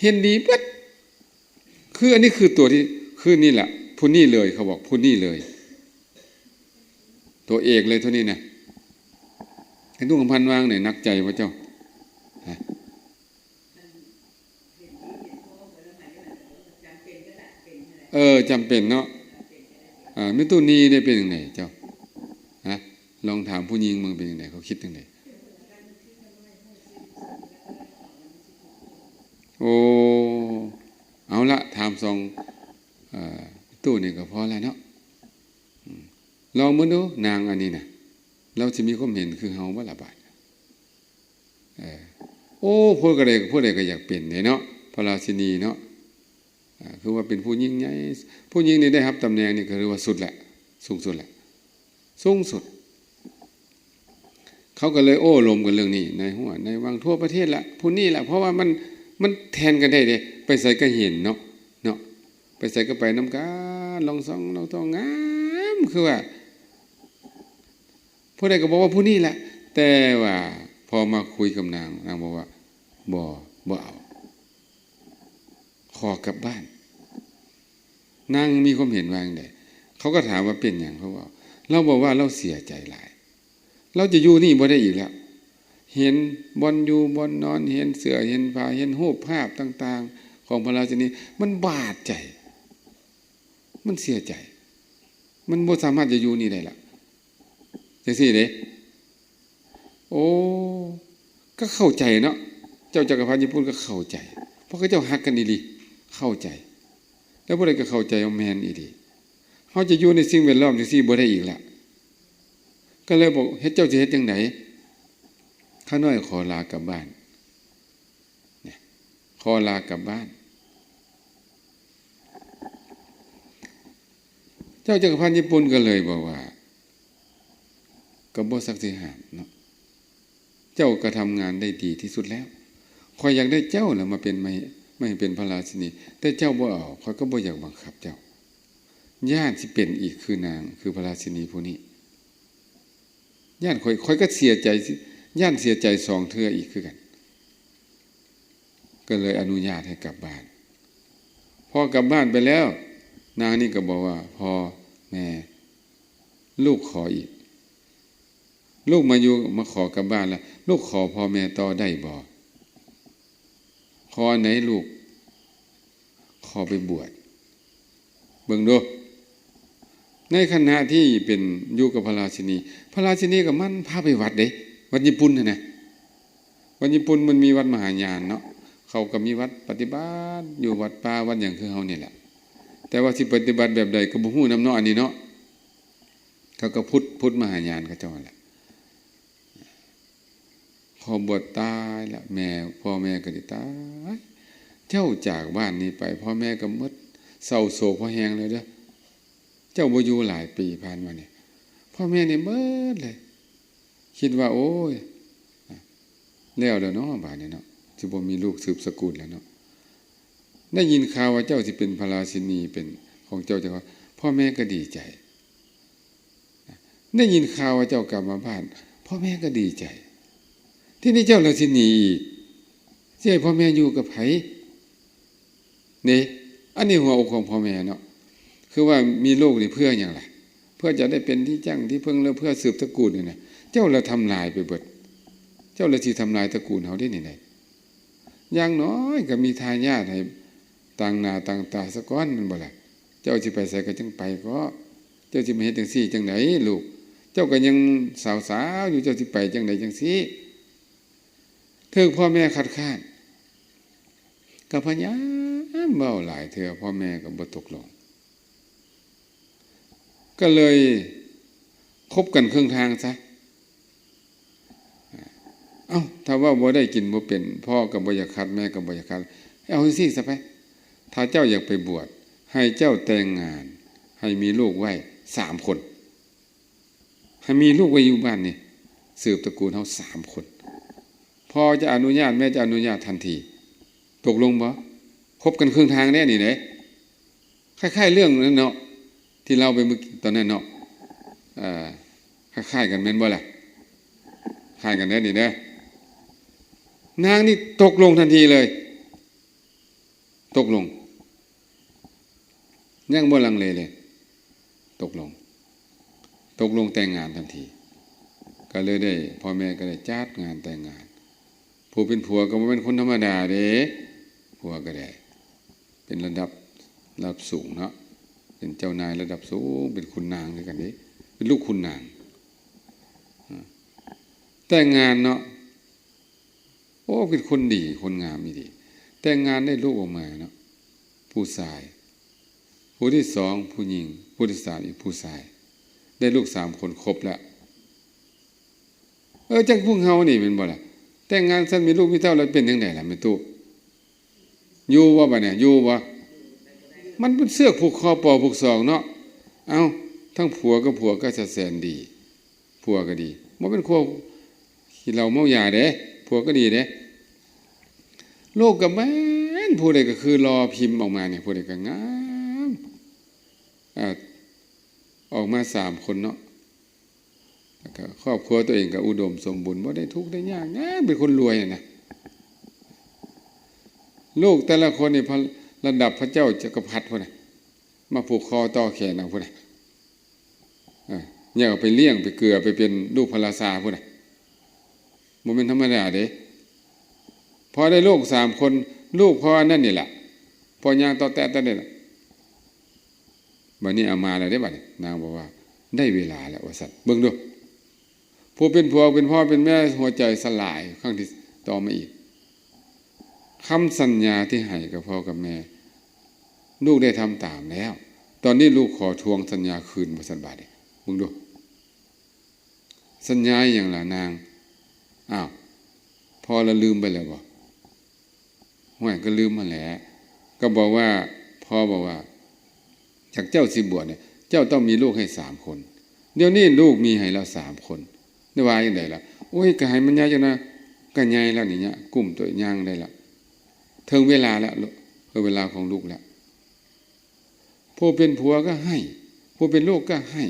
ເຫັນດີເບິດ. ຄືອັນນີ້ຄືຕົວທີ່ ຄືນີ້ລະ ຜູ້ນີ້ເລີຍ, ເຂົາບອກຜູ້ນີ້ເລີຍ, ຕົວເອກເລີຍ ຕົວນີ້ນະ. ເຫັນຕູ້ຄຳພັນວ່າຈັ່ງໃດ? ໜັກໃຈບໍ່ເຈົ້າ? ຮະ? ເອີ ຈຳເປັນເນາະ. ເອີ ແມ່ຕູ້ນີເດ້ ເປັນຈັ່ງໃດເຈົ້າ? ຮະ? ລອງຖາມຜູ້ຍິງເບິ່ງເປັນຈັ່ງໃດ, ເຂົາຄິດຈັ່ງໃດ? ໂອ້ ເອົາລະ ຖາມສອງ ເອີ ຕູ້ນີ້ກໍພໍລະເນາະ. ອືມ ລອງເບິ່ງດູ ນາງອັນນີ້ນະ ລາວຊິມີຄວາມເຫັນຄືເຮົາບໍ່ລະບາດ? ເອີ ໂອ້ ຜູ້ໃດ ຜູ້ໃດກໍຢາກເປັນເດ້ເນາະ ພະລາຊິນີເນາະ. ອ່າ ຄືວ່າເປັນຜູ້ຍິ່ງໃຫຍ່, ຜູ້ຍິງນີ້ໄດ້ຮັບຕຳແໜ່ງນີ້ກໍຖືວ່າສຸດແຫຼະ, ສູງສຸດແຫຼະ, ສູງສຸດ. ເຂົາກໍເລີຍໂອ້ລົມກັນເລື່ອງນີ້ ໃນຫົວໃນວັງທົ່ວປະເທດລະ ຜູ້ນີ້ລະ, ເພາະວ່າມັນ ມັນແທນກັນໄດ້ເດ້, ໄປໃສກໍເຫັນເນາະ ເນາະ, ໄປໃສກໍໄປນຳກັນ ລອງສ່ອງ ລອງສ່ອງ ງາມ ຄືວ່າ ຜູ້ໃດກໍບອກວ່າຜູ້ນີ້ແຫຼະ, ແຕ່ວ່າພໍມາຄຸຍກັບນາງ ນາງບອກວ່າ ບໍ່ ບໍ່ເອົາ, ຂໍກັບບ້ານ. ນາງມີຄວາມເຫັນວ່າຈັ່ງໃດ? ເຂົາກໍຖາມວ່າເປັນຫຍັງ, ເຂົາເວົ້າ ລາວບອກວ່າລາວເສຍໃຈຫຼາຍ, ລາວຈະຢູ່ນີ້ບໍ່ໄດ້ອີກແລ້ວ. ເຫັນບ່ອນຢູ່ບ່ອນນອນ, ເຫັນເສື້ອເຫັນຜ້າ, ເຫັນຮູບພາບຕ່າງໆຂອງພະລາຊິນີ, ມັນບາດໃຈ, ມັນເສຍໃຈ, ມັນບໍ່ສາມາດຈະຢູ່ນີ້ໄດ້ລະ. ຈັ່ງຊີ້ເດ້. ໂອ້ ກໍເຂົ້າໃຈເນາະ, ເຈົ້າຈັກກະພັດຍີ່ປຸ່ນກໍເຂົ້າໃຈ, ເພາະເຂົາເຈົ້າຮັກກັນອີ່ຫຼີ, ເຂົ້າໃຈ. ແລ້ວຜູ້ໃດກໍເຂົ້າໃຈວ່າແມ່ນອີ່ຫຼີ, ເຮົາຈະຢູ່ໃນສິ່ງແວດລ້ອມຈັ່ງຊີ້ບໍ່ໄດ້ອີກລະ. ກໍເລີຍບອກ ເຮັດ ເຈົ້າຊິເຮັດຈັ່ງໃດ? ຂ້ານ້ອຍຂໍລາກັບບ້ານ. ຂໍລາກັບບ້ານ. ເຈົ້າຈັກກະພັດຍີ່ປຸ່ນກໍເລີຍບອກວ່າ ກໍບໍ່ສັກຊິຫ້າມເນາະ, ເຈົ້າກໍທຳງານໄດ້ດີທີ່ສຸດແລ້ວ. ຂ້ອຍຢາກໄດ້ເຈົ້າລະມາເປັນ ມາໃຫ້ ມາໃຫ້ເປັນພະລາຊິນີ, ແຕ່ເຈົ້າບໍ່ເອົາ, ຂ້ອຍກໍບໍ່ຢາກບັງຄັບເຈົ້າ. ຢ້ານຊິເປັນອີກຄືນາງ ຄືພະລາຊິນີຜູ້ນີ້. ຢ້ານຂ້ອຍ ຂ້ອຍກໍເສຍໃຈ, ຢ້ານເສຍໃຈສອງເທື່ອອີກຄືກັນ. ກໍເລີຍອະນຸຍາດໃຫ້ກັບບ້ານ. ພໍກັບບ້ານໄປແລ້ວ, ນາງນີ້ກໍບອກວ່າ ພໍ່ແມ່ ລູກຂໍອີກ. ລູກມາຢູ່ ມາຂໍກັບບ້ານລະ, ລູກຂໍພໍ່ແມ່ຕໍ່ໄດ້ບໍ່? ຂໍອັນໃດລູກ? ຂໍໄປບວດ. ເບິ່ງດູ, ໃນຂະນະທີ່ເປັນ ຢູ່ກັບພະລາຊິນີ, ພະລາຊິນີກໍໝັ່ນພາໄປວັດເດ້, ວັດຍີ່ປຸ່ນຫັ້ນນະ. ວັດຍີ່ປຸ່ນມັນມີວັດມະຫາຍານເນາະ, ເຂົາກໍມີວັດປະຕິບັດຢູ່ວັດປ່າວັດຫຍັງຄືເຮົານີ້ແຫຼະ, ແຕ່ວ່າຊິປະຕິບັດແບບໃດກໍບໍ່ຮູ້ນຳເນາະ ອັນນີ້ເນາະ. ເຂົາກໍພຸດ ພຸດມະຫາຍານເຂົາເຈົ້າຫັ້ນແຫຼະ. ຂໍບວດຕາຍລະ ແມ່ ພໍ່ແມ່ກໍໄດ້ຕາຍ. ເຈົ້າຈາກບ້ານນີ້ໄປ ພໍ່ແມ່ກໍໝົດ ເສົ້າໂສກພໍແຮງແລ້ວເດີ້. ເຈົ້າບໍ່ຢູ່ຫຼາຍປີຜ່ານມານີ້ ພໍ່ແມ່ນີ້ໝົດເລີຍ. ຄິດວ່າ ໂອ້ຍ ແລ້ວແລ້ວເນາະ ບາດນີ້ເນາະ, ຊິບໍ່ມີລູກສືບສະກຸນແລ້ວເນາະ. ໄດ້ຍິນຂ່າວວ່າເຈົ້າຊິເປັນພະລາຊິນີ ເປັນຂອງເຈົ້າຈັກກະພັດ, ພໍ່ແມ່ກໍດີໃຈ. ໄດ້ຍິນຂ່າວວ່າເຈົ້າກັບມາບ້ານ, ພໍ່ແມ່ກໍດີໃຈ. ທີນີ້ເຈົ້າລະຊິໜີອີກ, ຊິໃຫ້ພໍ່ແມ່ຢູ່ກັບໃຜ? ນີ້ ອັນນີ້ຫົວອົກຂອງພໍ່ແມ່ເນາະ, ຄືວ່າມີລູກນີ້ເພື່ອຫຍັງລະ? ເພື່ອຈະໄດ້ເປັນທີ່ຈັ້ງທີ່ເພິ່ງ ແລະ ເພື່ອສືບຕະກູນນີ້ນະ. ເຈົ້າລະທຳລາຍໄປເບິດ, ເຈົ້າລະຊິທຳລາຍຕະກູນເຮົາເດ້ນີ້ນະ. ຢ່າງໜ້ອຍກໍມີທາຍາດໃຫ້ຕ່າງໜ້າຕ່າງຕາສາກ່ອນ ແມ່ນບໍ່ລະ? ເຈົ້າຊິໄປໃສກໍຈັ່ງໄປເກາະ, ເຈົ້າຊິມາເຮັດຈັ່ງຊີ້ຈັ່ງໃດລູກ? ເຈົ້າກໍຍັງສາວໆຢູ່, ເຈົ້າຊິໄປຈັ່ງໃດຈັ່ງຊີ້? ຖືກພໍ່ແມ່ຄັດຄ້ານ, ກໍພະຍາຍາມເວົ້າຫຼາຍເທື່ອ, ພໍ່ແມ່ກໍບໍ່ຕົກລົງ. ກໍເລີຍ ຄົບກັນເຄິ່ງທາງຊະ. ເອົ້າ ຖ້າເວົ້າບໍ່ໄດ້ ກິນບໍ່ເປັນ ພໍ່ກໍບໍ່ຢາກຂັດ ແມ່ກໍບໍ່ຢາກຂັດ ເອົາຈັ່ງຊີ້ຊະໄປ. ຖ້າເຈົ້າຢາກໄປບວດ ໃຫ້ເຈົ້າແຕ່ງງານ ໃຫ້ມີລູກໄວ້ສາມຄົນ ໃຫ້ມີລູກໄວ້ຢູ່ບ້ານນີ້ ສືບຕະກູນເຮົາສາມຄົນ. ພໍ່ຈະອະນຸຍາດ ແມ່ຈະອະນຸຍາດທັນທີ. ຕົກລົງບໍ່? ຄົບກັນເຄິ່ງທາງເດ້ນີ້ເດ້. ຄ້າຍໆເລື່ອງນັ້ນເນາະ ທີ່ເລົ່າໄປມື້ຕອນນັ້ນເນາະ. ເອີ ຄ້າຍໆກັນແມ່ນບໍ່ລະ? ຄ້າຍກັນເດ້ນີ້ເດ້. ນາງນີ້ຕົກລົງທັນທີເລີຍ. ຕົກລົງ. ຍັງບໍ່ລັງເລເລີຍ. ຕົກລົງ. ຕົກລົງແຕ່ງງານທັນທີ. ກໍເລີຍໄດ້ ພໍ່ແມ່ກໍໄດ້ຈັດງານແຕ່ງງານ. ຜູ້ເປັນຜົວກໍບໍ່ແມ່ນຄົນທຳມະດາເດ້. ຜົວກໍໄດ້ ເປັນລະດັບ ລະດັບສູງເນາະ. ເປັນເຈົ້ານາຍລະດັບສູງ ເປັນຂຸນນາງຄືກັນເດ້. ເປັນລູກຂຸນນາງ. ອາ ແຕ່ງງານເນາະ. ໂອ້ ເປັນຄົນດີ ຄົນງາມອີ່ຫຼີ. ແຕ່ງງານໄດ້ລູກອອກມາເນາະ ຜູ້ຊາຍ. ຜູ້ທີສອງຜູ້ຍິງ. ຜູ້ທີສາມອີກຜູ້ຊາຍ. ໄດ້ລູກສາມຄົນຄົບແລ້ວ. ເອີ ຈັ່ງພວກເຮົານີ້ແມ່ນບໍ່ລະ? ແຕ່ງງານຊັ້ນ ມີລູກມີເຕົ້າແລ້ວເປັນຈັ່ງໃດລະແມ່ຕູ້? ຢູ່ບໍ່ບາດນີ້? ຢູ່ບໍ່? ມັນເປັນເຊືອກຜູກຄໍປໍຜູກສອງເນາະ. ເອົ້າ ທັງຜົວກັບຜົວກໍຈະແສນດີ. ຜົວກໍດີ ບໍ່ແມ່ນຄົວຂີ້ເຫຼົ້າເມົາຢາເດ້. ຜົວກໍດີເດ້. ລູກກໍແມ່ນ ຜູ້ໃດກໍຄືຫຼໍ່ພິມອອກມານີ້ ຜູ້ໃດກໍງາມ. ອາ ອອກມາສາມຄົນເນາະ. ແລ້ວກໍຄອບຄົວຕົວເອງກໍອຸດົມສົມບູນ ບໍ່ໄດ້ທຸກໄດ້ຍາກຫຍັງ ເປັນຄົນລວຍນະ. ລູກແຕ່ລະຄົນນີ້ ລະດັບພະເຈົ້າຈັກກະພັດພຸ້ນນະ ມາຜູກຄໍຕໍ່ແຂນເອົາພຸ້ນນະ. ເອີ ຍັງເອົາໄປລ້ຽງ ໄປເກືອ ໄປເປັນລູກພະລາຊາພຸ້ນນະ. ບໍ່ແມ່ນທຳມະດາເດ້. ພໍໄດ້ລູກສາມຄົນ ລູກພໍ່ອັນນັ້ນນີ້ແຫຼະ ພໍ່ຍ່າງຕອແຕະຕອແຕະ. ບັດນີ້ເອົາມາແລ້ວເດ້ ບັດນີ້ນາງບອກວ່າ ໄດ້ເວລາແລ້ວວ່າຊັ້ນ. ເບິ່ງດູ ຜູ້ເປັນຜົວເປັນພໍ່ເປັນແມ່ ຫົວໃຈສະຫຼາຍຄັ້ງທີ່ຕໍ່ມາອີກ. ຄຳສັນຍາທີ່ໃຫ້ກັບພໍ່ກັບແມ່ ລູກໄດ້ທຳຕາມແລ້ວ. ຕອນນີ້ລູກຂໍທວງສັນຍາຄືນວ່າຊັ້ນ. ບາດນີ້ເບິ່ງດູ ສັນຍາອີ່ຫຍັງລະນາງ? ອ້າວ ພໍ່ລະລືມໄປແລ້ວບໍ່? ຫ້ວຍ ກໍລືມຫັ້ນແຫຼະ. ກໍບອກວ່າ ພໍ່ບອກວ່າ ຈາກເຈົ້າຊິບວດນີ້ ເຈົ້າຕ້ອງມີລູກໃຫ້ສາມຄົນ. ດຽວນີ້ລູກມີໃຫ້ແລ້ວສາມຄົນ. ໄດ້ວ່າຈັ່ງໃດລະ? ໂອ້ຍ ກໍໃຫ້ມັນໃຫຍ່ຈັ່ງນະ ກໍໃຫຍ່ແລ້ວນີ້ ຍະ ກຸ້ມໂຕຍ່າງໄດ້ແລ້ວ. ເຖິງເວລາແລ້ວ ເຖິງເວລາຂອງລູກແລ້ວ. ຜູ້ເປັນຜົວກໍໃຫ້ ຜູ້ເປັນລູກກໍໃຫ້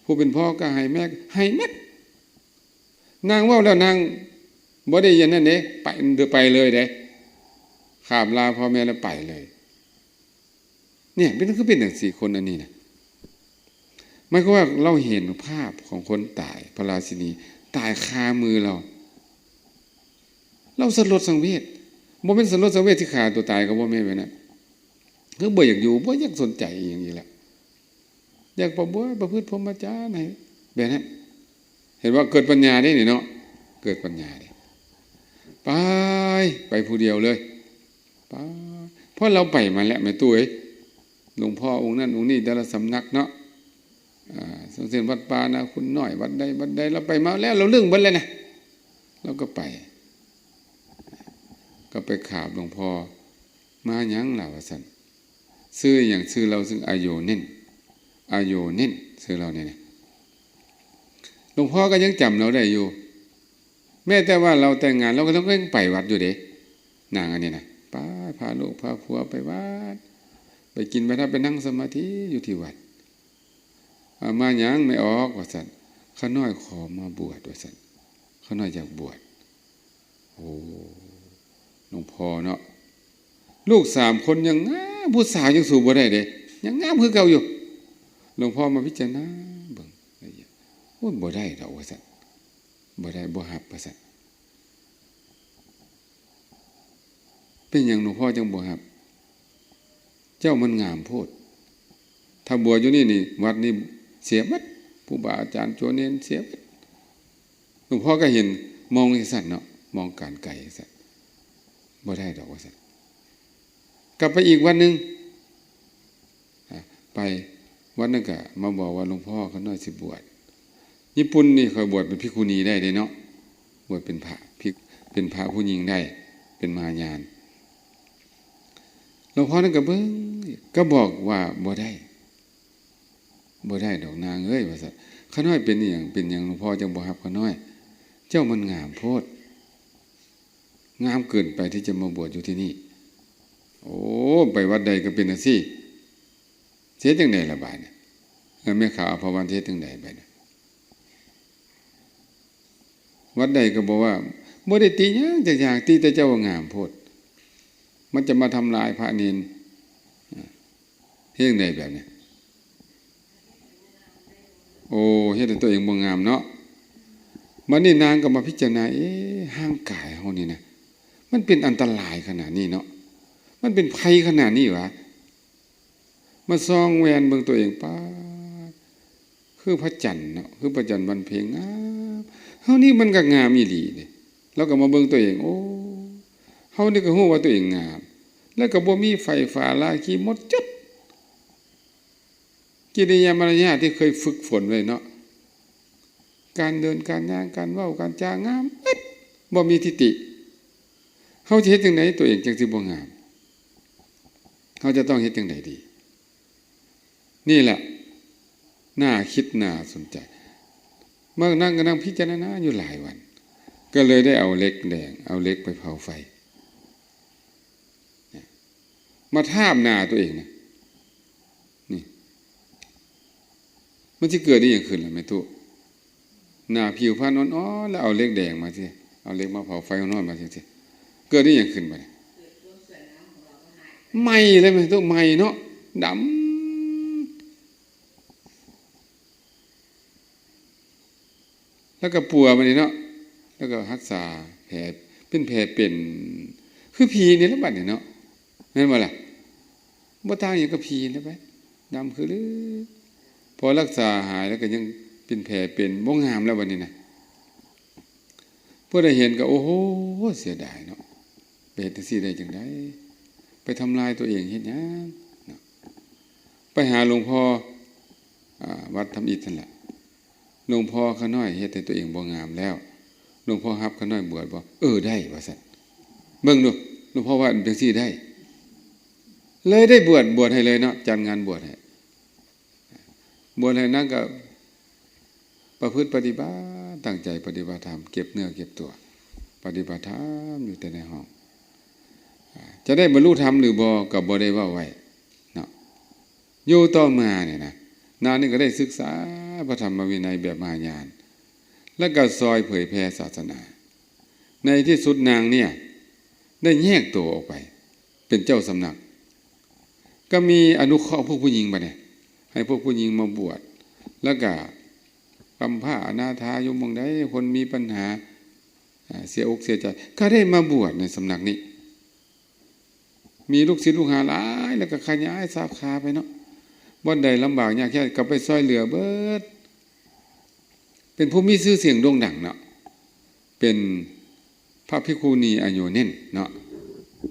ຜູ້ເປັນພໍ່ກໍໃຫ້ ແມ່ໃຫ້ໝົດ. ນາງເວົ້າແລ້ວນາງບໍ່ໄດ້ອັນນັ້ນເດ້ ໄປ ໄປເລີຍເດ້. ຂາບລາພໍ່ແມ່ແລ້ວໄປເລີຍ. ເນ່ຍ ເປັນ ຄືເປັນຈັ່ງຊີ້ ຄົນອັນນີ້ນະ. ໝາຍຄວາມວ່າລາວເຫັນພາບຂອງຄົນຕາຍ ພະລາຊິນີຕາຍຄາມືລາວ ລາວສະຫຼົດສັງເວດ. ບໍ່ແມ່ນສະຫຼົດສັງເວດທີ່ຂ້າຕົວຕາຍ ກໍບໍ່ແມ່ນແບບນັ້ນ. ຄືບໍ່ຢາກຢູ່ ບໍ່ຢາກສົນໃຈອີ່ຫຍັງອີກແລ້ວ. ຢາກປະບວດປະພຶດພົມມະຈານໃຫ້ແບບນັ້ນ. ເຫັນວ່າເກີດປັນຍາເດ້ນີ້ເນາະ ເກີດປັນຍາເດ້. ໄປ ໄປຜູ້ດຽວເລີຍ. ໄປ ເພາະລາວໄປມາແລ້ວແມ່ຕູ້ເອີຍ. ຫຼວງພໍ່ອົງນັ້ນອົງນີ້ແຕ່ລະສຳນັກເນາະ ອາ ເຊັ່ນວັດປ່ານາຄຸນນ້ອຍ ວັດໃດວັດໃດ ລາວໄປມາແລ້ວ ລາວລຶ້ງເບິດແລ້ວນະ. ລາວກໍໄປ ກໍໄປຂາບຫຼວງພໍ່. ມາຫຍັງລະວ່າຊັ້ນ. ຊື່ຫຍັງ? ຊື່ລາວຊື່ອາໂຍເນັນ ອາໂຍເນັນ ຊື່ລາວນີ້ນະ. ຫຼວງພໍ່ກໍຍັງຈຳລາວໄດ້ຢູ່ ແມ້ແຕ່ວ່າລາວແຕ່ງງານ ລາວກໍ ລາວກໍຍັງໄປວັດຢູ່ເດ້ ນາງອັນນີ້ນະ. ໄປ ພາລູກພາຜົວໄປວັດ ໄປກິນໄປທານ ໄປນັ່ງສະມາທິຢູ່ທີ່ວັດ. ອາ ມາຫຍັງແມ່ອອກວ່າຊັ້ນ. ຂ້ານ້ອຍຂໍມາບວດວ່າຊັ້ນ ຂ້ານ້ອຍຢາກບວດ. ໂອ້ ຫຼວງພໍ່ເນາະ ລູກສາມຄົນຍັງງາມ ຜູ້ສາວຍັງສູ້ບໍ່ໄດ້ເດ້ ຍັງງາມຄືເກົ່າຢູ່. ຫຼວງພໍ່ມາພິຈາລະນາເບິ່ງ ໂອ້ຍ ບໍ່ໄດ້ດອກວ່າຊັ້ນ ບໍ່ໄດ້ ບໍ່ຮັບວ່າຊັ້ນ. ເປັນຫຍັງຫຼວງພໍ່ຈັ່ງບໍ່ຮັບ? ເຈົ້າມັນງາມໂພດ. ຖ້າບວດຢູ່ນີ້ນີ້ ວັດນີ້ເສຍໝົດ ຄູບາອາຈານໂຈເນນເສຍໝົດ. ຫຼວງພໍ່ກໍເຫັນ ມອງຈັ່ງຊັ້ນເນາະ ມອງການໄກຈັ່ງຊັ້ນ ບໍ່ໄດ້ດອກວ່າຊັ້ນ. ກັບໄປອີກວັດໜຶ່ງ ອາ ໄປວັດນັ້ນກໍມາບອກວ່າ ຫຼວງພໍ່ ຂ້ານ້ອຍຊິບວດ. ຍີ່ປຸ່ນນີ້ຂ້ອຍບວດເປັນພິກຂຸນີໄດ້ເດ້ເນາະ ບວດເປັນພະ ພິກ ເປັນພະຜູ້ຍິງໄດ້ ເປັນມະຫາຍານ. ຫຼວງພໍ່ນັ້ນກໍເບິ່ງ ກໍບອກວ່າບໍ່ໄດ້ ບໍ່ໄດ້ດອກນາງເອີຍ ວ່າຊັ້ນ. ຂ້ານ້ອຍເປັນອີ່ຫຍັງ? ເປັນຫຍັງຫຼວງພໍ່ຈັ່ງບໍ່ຮັບຂ້ານ້ອຍ? ເຈົ້າມັນງາມໂພດ ງາມເກີນໄປທີ່ຈະມາບວດຢູ່ທີ່ນີ້. ໂອ້ ໄປວັດໃດກໍເປັນຈັ່ງຊີ້ ຊິເຮັດຈັ່ງໃດລະບາດນີ້? ເອີ ແມ່ຂາວອະພາວັນຊິເຮັດຈັ່ງໃດບາດນີ້? ວັດໃດກໍບໍ່ວ່າ ບໍ່ໄດ້ຕິຫຍັງຈັກຢ່າງ ຕິແຕ່ເຈົ້າວ່າງາມໂພດ ມັນຈະມາທຳລາຍພະເນນ ເຮັດຈັ່ງໃດແບບນີ້? ໂອ້ ເຮັດໃຫ້ຕົວເອງບໍ່ງາມເນາະ. ບັດນີ້ນາງກໍມາພິຈາລະນາ ເອ ຮ່າງກາຍເຮົານີ້ນະ ມັນເປັນອັນຕະລາຍຂະໜາດນີ້ເນາະ ມັນເປັນໄພຂະໜາດນີ້ຫວາ? ມາສ່ອງແວ່ນເບິ່ງຕົວເອງ ປາດ ຄືພະຈັນເນາະ ຄືພະຈັນວັນເພັງ ງາມ. ເຮົານີ້ມັນກໍງາມອີ່ຫຼີເດ້. ລາວກໍມາເບິ່ງຕົວເອງ ໂອ້ ເຮົານີ້ກໍຮູ້ວ່າຕົວເອງງາມ ແລ້ວກໍບໍ່ມີໄຟຟ້າລາຄີໝົດຈົດ. ກິລິຍາມາລະຍາດທີ່ເຄີຍຝຶກຝົນໄວ້ເນາະ ການເດີນ ການຍ່າງ ການເວົ້າ ການຈາງາມເບິດ ບໍ່ມີທິດຕິ. ເຮົາຈະເຮັດຈັ່ງໃດຕົວເອງຈັ່ງຊິບໍ່ງາມ? ເຮົາຈະຕ້ອງເຮັດຈັ່ງໃດດີ? ນີ້ແຫຼະ ໜ້າຄິດໜ້າສົນໃຈ. ມານັ່ງ ກໍນັ່ງພິຈາລະນາຢູ່ຫຼາຍວັນ ກໍເລີຍໄດ້ເອົາເຫຼັກແດງ ເອົາເຫຼັກໄປເຜົາໄຟ ມາທາບໜ້າຕົວເອງນະ ນີ້ ມັນຊິເກີດອີ່ຫຍັງຂຶ້ນລະແມ່ຕູ້? ໜ້າຜິວພັນອ່ອນໆ ແລ້ວເອົາເຫຼັກແດງມາຊິ ເອົາເຫຼັກມາເຜົາໄຟຮ້ອນໆມາຈັ່ງຊີ້ ເກີດອີ່ຫຍັງຂຶ້ນບາດນີ້? ໄໝ້ເລີຍແມ່ຕູ້ ໄໝ້ເນາະ ດຳ. ແລ້ວກໍປົວມານີ້ເນາະ ແລ້ວກໍຮັກສາແຜ ເປັນແຜເປັນ ຄືຜີນີ້ແຫຼະບັດນີ້ເນາະ ແມ່ນບໍ່ລະ? ບໍ່ຕ່າງຫຍັງກັບຜີແລ້ວໄປ ດຳຄືລື. ພໍຮັກສາຫາຍແລ້ວກໍຍັງເປັນແຜເປັນ ບໍ່ງາມແລ້ວບັດນີ້ນະ. ຜູ້ໃດເຫັນກໍ ໂອ້ໂຫ ເສຍດາຍເນາະ ໄປເຮັດຈັ່ງຊີ້ໄດ້ຈັ່ງໃດ? ໄປທຳລາຍຕົວເອງເຮັດຫຍັງເນາະ? ໄປຫາຫຼວງພໍ່ ອາ ວັດທຳອິດຫັ້ນແຫຼະ ຫຼວງພໍ່ຂ້ານ້ອຍເຮັດໃຫ້ຕົວເອງບໍ່ງາມແລ້ວ ຫຼວງພໍ່ຮັບຂ້ານ້ອຍບວດບໍ່? ເອີ ໄດ້ ວ່າຊັ້ນ. ເບິ່ງດູ ຫຼວງພໍ່ວ່າຈັ່ງຊີ້ໄດ້ ເລີຍໄດ້ບວດ ບວດໃຫ້ເລີຍເນາະ ຈັດງານບວດໃຫ້ ບວດໃຫ້ ນາງກໍປະພຶດປະຕິບັດ ຕັ້ງໃຈປະຕິບັດທຳ ເກັບເນື້ອເກັບຕົວ ປະຕິບັດທຳຢູ່ແຕ່ໃນຫ້ອງ. ຈະໄດ້ບັນລຸທຳຫຼືບໍ່ ກໍບໍ່ໄດ້ເວົ້າໄວ້ເນາະ. ຢູ່ຕໍ່ມານີ້ນະ ນາງນີ້ກໍໄດ້ສຶກສາພະທຳມະວິໄນແບບມະຫາຍານ ແລະກໍຊ່ອຍເຜີຍແຜ່ສາສະໜາ. ໃນທີ່ສຸດນາງເນຍໄດ້ແຍກໂຕອອກໄປເປັນເຈົ້າສຳນັກ ກໍມີອະນຸເຄາະພວກຜູ້ຍິງບັດນີ້ ໃຫ້ພວກຜູ້ຍິງມາບວດ ແລ້ວກໍກຳພ້າອະນາຖາຢູ່ໝ່ອງໃດ ຄົນມີບັນຫາ ອາ ເສຍອົກເສຍໃຈ ກໍໄດ້ມາບວດໃນສຳນັກນີ້. ມີລູກສິດລູກຫາຫຼາຍ ແລ້ວກໍຂະຫຍາຍສາຂາໄປເນາະ ບ່ອນໃດລຳບາກຍາກແຄ້ນກໍໄປຊ່ອຍເຫຼືອເບິດ ເປັນຜູ້ມີຊື່ສຽງໂດ່ງດັງເນາະ ເປັນພະພິກຂຸນີອາຍຸເໜັ້ນເນາະ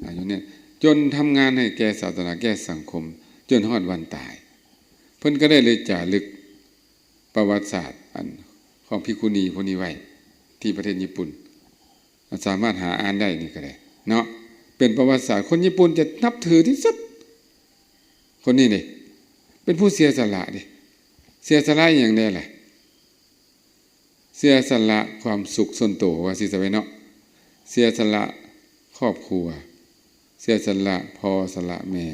ອາຍຸເໜັ້ນ ຈົນທຳງານໃຫ້ແກ່ສາສະໜາ ແກ່ສັງຄົມ ຈົນຮອດວັນຕາຍ. ເພິ່ນກໍໄດ້ເລີຍຈາລຶກປະຫວັດສາດອັນຂອງພິກຂຸນີຜູ້ນີ້ໄວ້ທີ່ປະເທດຍີ່ປຸ່ນ ສາມາດຫາອ່ານໄດ້ນີ້ກໍໄດ້ເນາະ ເປັນປະຫວັດສາດຄົນຍີ່ປຸ່ນຈະນັບຖືທີ່ສຸດ. ຄົນນີ້ເດ້ ເປັນຜູ້ເສຍສະຫຼະເດ້ ເສຍສະຫຼະອີ່ຫຍັງແດ່ລະ? ເສຍສະຫຼະຄວາມສຸກສ່ວນໂຕ ວ່າຊິຊະໄວ້ເນາະ ເສຍສະຫຼະຄອບຄົວ ເສຍສະຫຼະພໍ່ສະຫຼະແມ່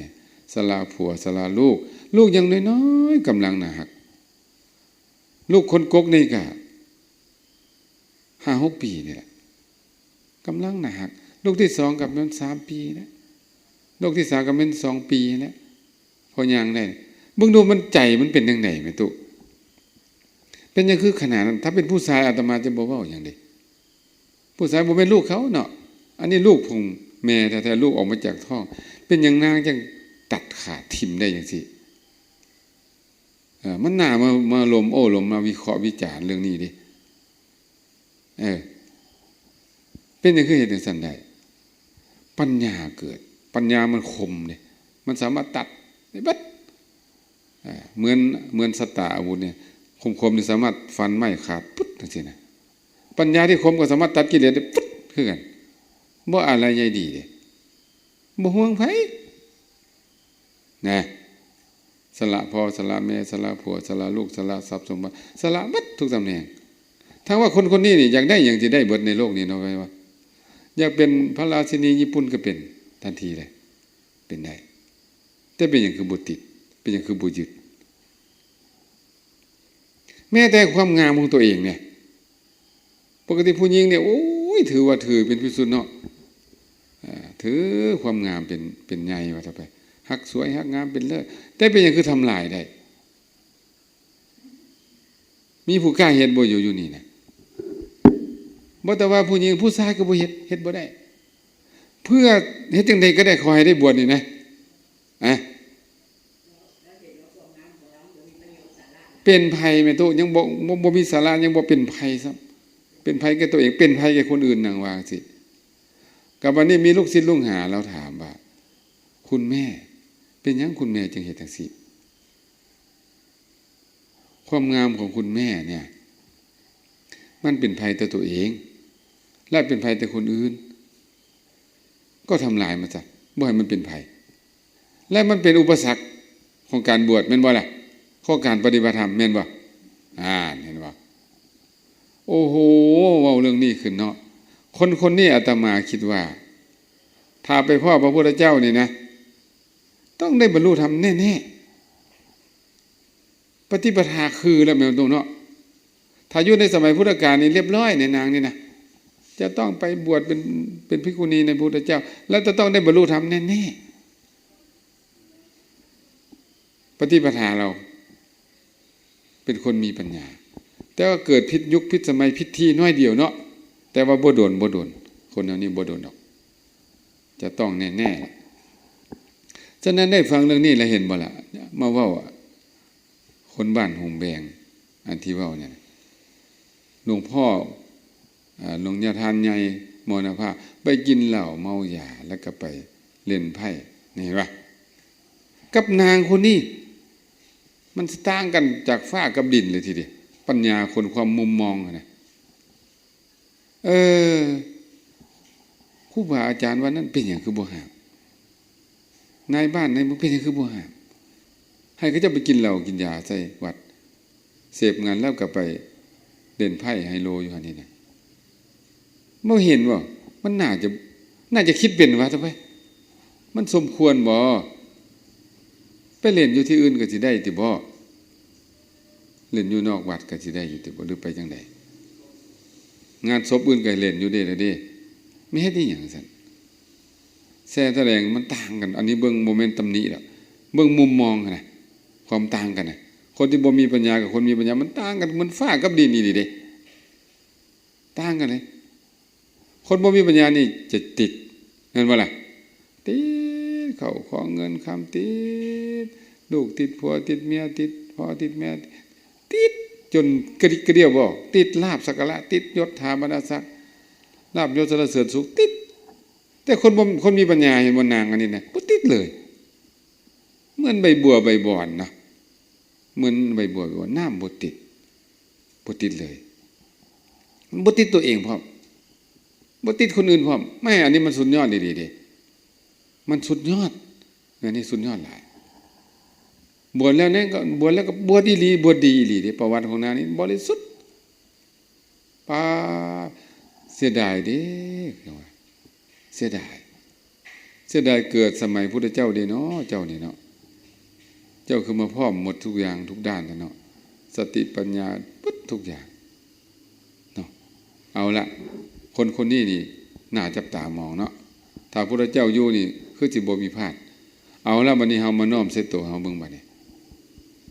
ສະຫຼະຜົວສະຫຼະລູກ ລູກຍັງນ້ອຍໆ ກຳລັງໜ້າຮັກ ລູກຄົນກົກນີ້ກະຫ້າຫົກປີນີ້ແຫຼະ ກຳລັງໜ້າຮັກ ລູກທີສອງກໍແມ່ນສາມປີແລ້ວ ລູກທີສາມກໍແມ່ນສອງປີແລ້ວ ພໍຍ່າງໄດ້ ເບິ່ງດູມັນໃຈມັນເປັນຈັ່ງໃດແມ່ຕູ້ ເປັນຫຍັງຄືຂະໜາດນັ້ນ? ຖ້າເປັນຜູ້ຊາຍອາດຕະມາຈະບໍ່ເວົ້າຫຍັງເດ້ ຜູ້ຊາຍບໍ່ແມ່ນລູກເຂົາເນາະ ອັນນີ້ລູກຂອງແມ່ແທ້ໆ ລູກອອກມາຈາກທ້ອງ ເປັນຫຍັງນາງຈັ່ງຕັດຂາດຖິ້ມໄດ້ຈັ່ງຊີ້? ເອີ ມັນໜ້າມາ ມາລົມໂອ້ລົມ ມາວິເຄາະວິຈານເລື່ອງນີ້ເດ້. ເອີ ເປັນຫຍັງຄືເຮັດຈັ່ງຊັ້ນໄດ້? ປັນຍາເກີດ ປັນຍາມັນຄົມເດ້ ມັນສາມາດຕັດໄດ້ເບິດ. ເອີ ເໝືອນ ເໝືອນສັດຕາອາວຸດນີ້ ຄ ຄົມໆນີ້ສາມາດຟັນໄມ້ຂາດປຶດຈັ່ງຊີ້ນະ. ປັນຍາທີ່ຄົມກໍສາມາດຕັດກິເລດໄດ້ປຶດຄືກັນ. ບໍ່ອາໄລໃຍດີເດ້. ບໍ່ຫ່ວງໃຜ. ນະ ສະຫຼະພໍ່ ສະຫຼະແມ່ ສະຫຼະຜົວ ສະຫຼະລູກ ສະຫຼະຊັບສົມບັດ ສະຫຼະໝົດທຸກຕຳແໜ່ງ. ຖ້າວ່າຄົນຄົນນີ້ນີ້ຢາກໄດ້ຫຍັງ ຊິໄດ້ເບິດໃນໂລກນີ້ເນາະ ວ່າ ຢາກເປັນພະລາຊິນີຍີ່ປຸ່ນກໍເປັນທັນທີເລີຍ ເປັນໄດ້. ແຕ່ເປັນຫຍັງຄືບໍ່ຕິດ? ເປັນຫຍັງຄືບໍ່ຍຶດ? ແມ້ແຕ່ຄວາມງາມຂອງຕົວເອງນີ້ ປົກກະຕິຜູ້ຍິງນີ້ ໂອ້ຍ ຖືວ່າຖືເປັນທີ່ສຸດເນາະ. ເອີ ຖືຄວາມງາມເປັນ ເປັນໃຫຍ່ວ່າຊະໄປ. ຮັກສວຍຮັກງາມເປັນເລີດ. ແຕ່ເປັນຫຍັງຄືທຳລາຍໄດ້? ມີຜູ້ກ້າເຮັດບໍ່ຢູ່ ຢູ່ນີ້ນະ? ບໍ່ແຕ່ວ່າຜູ້ຍິງ ຜູ້ຊາຍກໍບໍ່ເຮັດ ເຮັດບໍ່ໄດ້. ເພື່ອເຮັດຈັ່ງໃດກໍໄດ້ ຂໍໃຫ້ໄດ້ບວດນີ້ນະ. ອະ ເປັນໄພແມ່ຕູ້ ຍັງບໍ່ ບໍ່ ບໍ່ມີສາລະ ຍັງບໍ່ເປັນໄພຊ້ຳ. ເປັນໄພແກ່ຕົວເອງ ເປັນໄພແກ່ຄົນອື່ນ ນາງວ່າຈັ່ງຊີ້. ກັບບັດນີ້ມີລູກສິດລູກຫາລາວຖາມວ່າ ຄຸນແມ່ ເປັນຫຍັງຄຸນແມ່ຈຶ່ງເຮັດຈັ່ງຊີ້? ຄວາມງາມຂອງຄຸນແມ່ເນ່ຍ ມັນເປັນໄພຕໍ່ຕົວເອງ ແລະເປັນໄພຕໍ່ຄົນອື່ນ. ກໍທຳລາຍມັນຊະ ບໍ່ໃຫ້ມັນເປັນໄພ. ແລະມັນເປັນອຸປະສັກຂອງການບວດ ແມ່ນບໍ່ລະ? ຂອງການປະຕິບັດທຳ ແມ່ນບໍ່? ອ່ານ ເຫັນບໍ່? ໂອ້ໂຫ ເວົ້າເລື່ອງນີ້ຂຶ້ນເນາະ. ຄົນຄົນນີ້ອາດຕະມາຄິດວ່າ ຖ້າໄປພໍ້ພະພຸດທະເຈົ້ານີ້ນະ ຕ້ອງໄດ້ບັນລຸທຳແນ່ໆ. ປະຕິປະທາຄືແລ້ວແມ່ນຕົວເນາະ. ຖ້າຢູ່ໃນສະໄໝພຸດທະການນີ້ລຽບຮ້ອຍໃນນາງນີ້ນະ ຈະຕ້ອງໄປບວດເປັນ ເປັນພິກຂຸນີໃນພະພຸດທະເຈົ້າ ແລະຈະຕ້ອງໄດ້ບັນລຸທຳແນ່ໆ. ປະຕິປະທາລາວເປັນຄົນມີປັນຍາ ແຕ່ວ່າເກີດຜິດຍຸກຜິດສະໄໝຜິດທີ່ໜ້ອຍດຽວເນາະ. ແຕ່ວ່າບໍ່ດົນ ບໍ່ດົນ ຄົນແນວນີ້ບໍ່ດົນດອກ. ຈະຕ້ອງແນ່ໆ. ສະນັ້ນໄດ້ຟັງເລື່ອງນີ້ແລ້ວເຫັນບໍ່ລະ? ມາເວົ້າ ຄົນບ້ານຫົງແບງ ອັນທີ່ເວົ້ານັ້ນ ຫຼວງພໍ່ ອາ ຫຼວງຍາທ່ານໃຫຍ່ ມໍລະນະພາບ ໄປກິນເຫຼົ້າເມົາຢາ ແລ້ວກໍໄປຫຼິ້ນໄພ້ ນີ້ເຫັນບໍ່? ກັບນາງຄົນນີ້ ມັນຕ່າງກັນຈາກຟ້າກັບດິນເລີຍທີດຽວ. ປັນຍາຄົນ ຄວາມມຸມມອງຫັ້ນນະ. ເອີ ຄູບາອາຈານວັດນັ້ນເປັນຫຍັງຄືບໍ່ຫ້າມ? ນາຍບ້ານນາຍເມືອງເປັນຫຍັງຄືບໍ່ຫ້າມ? ໃຫ້ເຂົາເຈົ້າໄປກິນເຫຼົ້າກິນຢາໃສ່ວັດ ເສບເງິນແລ້ວກໍໄປຫຼິ້ນໄພ້ໄຮໂລຢູ່ຫັ້ນນີ້ນະ. ບໍ່ເຫັນບໍ່? ມັນໜ້າຈະ ໜ້າຈະຄິດເປັນວ່າ ທຳໄມ ມັນສົມຄວນບໍ່? ໄປຫຼິ້ນຢູ່ທີ່ອື່ນກໍຊິໄດ້ຕິບໍ່? ຫຼິ້ນຢູ່ນອກວັດກໍຊິໄດ້ຢູ່ຕິບໍ່ ຫຼືໄປຈັ່ງໃດ? ງານສົບອື່ນກໍເລ່ນຢູ່ເດ້ລະເດ້ ແມ່ນເຮັດອີ່ຫຍັງຊັ້ນ? ແຊະຖະແຫຼງມັນຕ່າງກັນ ອັນນີ້ເບິ່ງ ບໍ່ແມ່ນຕຳໜິດອກ ເບິ່ງມຸມມອງຫັ້ນນະ ຄວາມຕ່າງກັນນະ. ຄົນທີ່ບໍ່ມີປັນຍາກັບຄົນມີປັນຍາ ມັນຕ່າງກັນ ມັນຟ້າກັບດິນອີ່ຫຼີເດ້ ຕ່າງກັນເດ້. ຄົນບໍ່ມີປັນຍານີ້ຈະຕິດ ແມ່ນບໍ່ລະ? ຕິດເຂົ້າຂອງເງິນຄຳ ຕິດລູກ ຕິດຜົວ ຕິດເມຍ ຕິດພໍ່ ຕິດແມ່ ຕິດຈົນກະດິກກະດຽວບໍ່ ຕິດລາບສັກກາລະ ຕິດຍົດຖາບັນດາສັກ ລາບຍົດສັນລະເສີນສຸກ ຕິດ. ແຕ່ຄົນບໍ່ ຄົນມີປັນຍາ ເຫັນບໍ່ ນາງອັນນີ້ນະ ບໍ່ຕິດເລີຍ. ເໝືອນໃບບົວໃບບອນນະ ເໝືອນໃບບົວໃບບອນ ນ້ຳບໍ່ຕິດ ບໍ່ຕິດເລີຍ. ບໍ່ຕິດຕົວເອງພ້ອມ ບໍ່ຕິດຄົນອື່ນພ້ອມ. ແມ່ ອັນນີ້ມັນສຸດຍອດອີ່ຫຼີເດ້ ມັນສຸດຍອດ. ອັນນີ້ສຸດຍອດຫຼາຍ. ບວດແລ້ວນັ້ນກໍ ບວດແລ້ວກໍບວດອີ່ຫຼີ ບວດດີອີ່ຫຼີເດ້. ປະຫວັດຂອງນາງນີ້ບໍລິສຸດ. ປາ ເສຍດາຍເດ້ ເພິ່ນວ່າ ເສຍດາຍ ເສຍດາຍເກີດສະໄໝພຸດທະເຈົ້າເດ້ເນາະ ເຈົ້ານີ້ເນາະ. ເຈົ້າຄືມາພ້ອມໝົດທຸກຢ່າງທຸກດ້ານແທ້ເນາະ ສະຕິປັນຍາເບິດທຸກຢ່າງເນາະ. ເອົາລະ ຄົນຄົນນີ້ນີ້ໜ້າຈັບຕາມອງເນາະ. ຖ້າພຸດທະເຈົ້າຢູ່ນີ້ຄືຊິບໍ່ມີພາດ. ເອົາລະ ບັດນີ້ເຮົາມານ້ອມໃສ່ໂຕເຮົາເບິ່ງບັດນີ້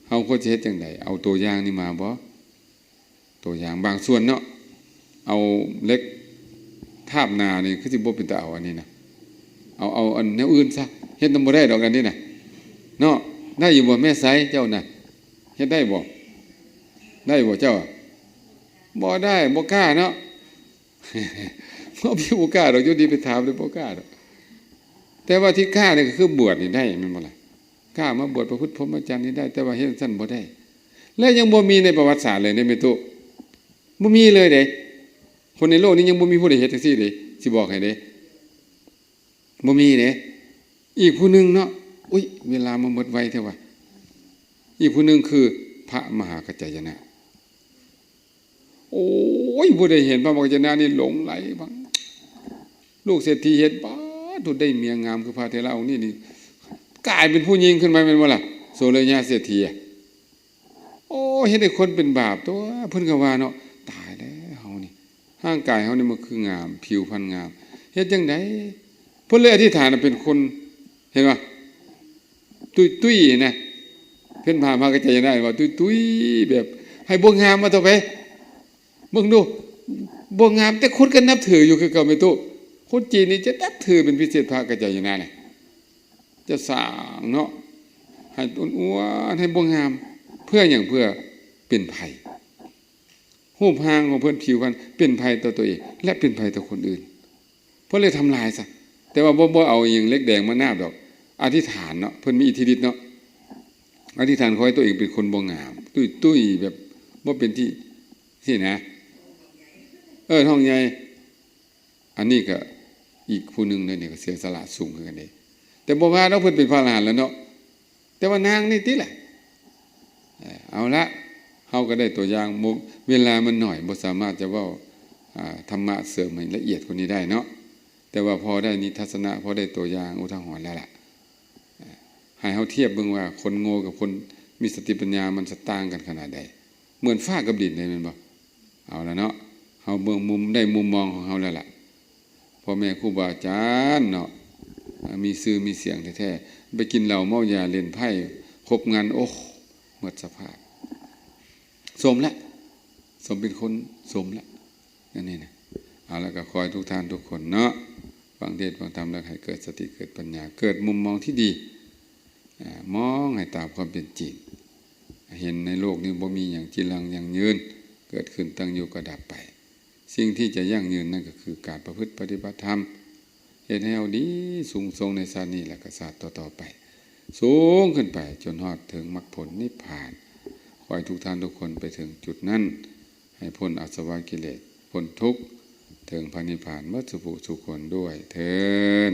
ເຮົາຄວນຈະເຮັດຈັ່ງໃດ? ເອົາຕົວຢ່າງນີ້ມາບໍ່? ຕົວຢ່າງບາງສ່ວນເນາະ ເອົາເຫຼັກທາບໜ້ານີ້ຄືຊິບໍ່ເປັນຕາເອົາອັນນີ້ນະ. ເອົາ ເອົາອັນແນວອື່ນຊະ ເຮັດນຳບໍ່ໄດ້ດອກອັນນີ້ນະເນາະ. ໄດ້ຢູ່ບໍ່ແມ່ໄຊເຈົ້ານະ? ເຮັດໄດ້ບໍ່? ໄດ້ບໍ່ເຈົ້າ? ບໍ່ໄດ້ ບໍ່ກ້າເນາະ. ບໍ່ມີຜູ້ກ້າດອກ ຢູ່ດີໄປຖາມເລີຍ ບໍ່ກ້າດອກ. ແຕ່ວ່າທີ່ກ້ານີ້ກໍຄືບວດນີ້ໄດ້ແມ່ນບໍ່ລະ? ກ້າມາບວດປະພຶດພົມມະຈັນນີ້ໄດ້ ແຕ່ວ່າເຮັດຈັ່ງຊັ້ນບໍ່ໄດ້. ແລະຍັງບໍ່ມີໃນປະຫວັດສາດເລີຍເດ້ແມ່ຕູ້ ບໍ່ມີເລີຍເດ້. ຄົນໃນໂລກນີ້ຍັງບໍ່ມີຜູ້ໃດເຮັດຈັ່ງຊີ້ເດ້ ຊິບອກໃຫ້ເດ້ ບໍ່ມີເດ້. ອີກຜູ້ໜຶ່ງເນາະ ອຸ້ຍ ເວລາມາໝົດໄວແທ້ວ່າ ອີກຜູ້ໜຶ່ງຄືພະມະຫາກັດຈາຍະນະ. ໂອ້ຍ ຜູ້ໃດເຫັນພະມະຫາກັດຈາຍະນະນີ້ຫຼົງໄຫຼບັງ ລູກເສດຖີເຫັນ ປາດໂທ້ ໄດ້ເມຍງາມຄືພະເຖລະອົງນີ້ນີ້ ກາຍເປັນຜູ້ຍິງຂຶ້ນມາແມ່ນບໍ່ລະ ໂສລະຍະເສດຖີ. ໂອ້ ເຮັດໃຫ້ຄົນເປັນບາບຕົວະ ເພິ່ນກໍວ່າເນາະ ຕາຍແລ້ວເຮົານີ້ ຮ່າງກາຍເຮົານີ້ມັນຄືງາມ ຜິວພັນງາມ ເຮັດຈັ່ງໃດ ເພິ່ນເລີຍອະທິຖານເປັນຄົນ ເຫັນບໍ່ ຕຸ້ຍໆນະ ເປັນພະມະຫາກັດຈາຍະນະ ເຫັນບໍ່ ຕຸ້ຍໆ ແບບໃຫ້ບໍ່ງາມມາຕໍ່ໄປ ເບິ່ງດູ ບໍ່ງາມ ແຕ່ຄົນກໍນັບຖືຢູ່ຄືເກົ່າແມ່ຕູ້. ຄົນຈີນນີ້ຈະນັບຖືເປັນພິເສດພະກັດຈາຍະນະນີ້ ຈະສ້າງເນາະ ໃຫ້ອ້ວນໆ ໃຫ້ບໍ່ງາມ ເພື່ອຫຍັງ? ເພື່ອເປັນໄພ ຮູບຮ່າງຂອງເພິ່ນ ຜິວພັນ ເປັນໄພຕໍ່ຕົວເອງ ແລະເປັນໄພຕໍ່ຄົນອື່ນ ເພິ່ນເລີຍທຳລາຍຊະ. ແຕ່ວ່າບໍ່ ບໍ່ເອົາອີ່ຫຍັງເຫຼັກແດງມານາບດອກ ອະທິຖານເນາະ ເພິ່ນມີອິດທິລິດເນາະ ອະທິຖານຂໍໃຫ້ຕົວເອງເປັນຄົນບໍ່ງາມ ຕຸ້ຍໆ ແບບບໍ່ເປັນທີ່ ຊີ້ນະ ເອີ ທ້ອງໃຫຍ່. ອັນນີ້ກໍອີກຜູ້ໜຶ່ງເດ້ ນີ້ກໍເສຍສະຫຼະສູງຄືກັນເດ້ ແຕ່ບໍ່ວ່າດອກ ເພິ່ນເປັນພະອະລະຫັນແລ້ວເນາະ ແຕ່ວ່ານາງນີ້ຕິລະ ເອີ ເອົາລະ ເຮົາກໍໄດ້ຕົວຢ່າງ ບໍ່ ເວລາມັນໜ້ອຍ ບໍ່ສາມາດຈະເວົ້າ ອ່າ ທຳມະເສີມໃຫ້ລະອຽດກວ່ານີ້ໄດ້ເນາະ ແຕ່ວ່າພໍໄດ້ນິທັດສະນະ ພໍໄດ້ຕົວຢ່າງອຸທາຫອນແລ້ວລະ ໃຫ້ເຮົາທຽບເບິ່ງວ່າຄົນໂງ່ກັບຄົນມີສະຕິປັນຍາມັນສະຕ່າງກັນຂະໜາດໃດ ເໝືອນຟ້າກັບດິນເລີຍແມ່ນບໍ່? ເອົາລະເນາະ ເຮົາເບິ່ງມຸມ ໄດ້ມຸມມອງຂອງເຮົາແລ້ວລະ ພໍ່ແມ່ຄູບາອາຈານເນາະ ມີຊື່ມີສຽງແທ້ໆ ໄປກິນເຫຼົ້າເມົາຢາເລ່ນໄພ້ຄົບງານ ໂອ້ ໝົດສະພາບ ສົມລະ ສົມເປັນຄົນ ສົມລະ ອັນນີ້ນະ. ເອົາລະ ກໍຂໍໃຫ້ທຸກທ່ານທຸກຄົນເນາະ ຟັງເທດຟັງທຳແລ້ວໃຫ້ເກີດສະຕິເກີດປັນຍາ ເກີດມຸມມອງທີ່ດີ ອາ ມອງໃຫ້ຕາມຄວາມເປັນຈິງ ເຫັນໃນໂລກນີ້ບໍ່ມີຫຍັງຈີລັງຢັ້ງຍືນ ເກີດຂຶ້ນຕັ້ງຢູ່ກໍດັບໄປ ສິ່ງທີ່ຈະຢັ້ງຍືນນັ້ນກໍຄືການປະພຶດປະຕິບັດທຳ ເຮັດໃຫ້ເຮົາດີສູງສົ່ງໃນຊາດນີ້ ແລະກໍຊາດຕໍ່ໆໄປ ສູງຂຶ້ນໄປຈົນຮອດເຖິງມັກຜົນນິບພານ. ຂໍໃຫ້ທຸກທ່ານທຸກຄົນໄປເຖິງຈຸດນັ້ນ ໃຫ້ພົ້ນອາສະວະກິເລດ ພົ້ນທຸກ ເຖິງພະນິບພານໝົດສູ່ຜູ້ສູ່ຄົນດ້ວຍເທີ້ນ.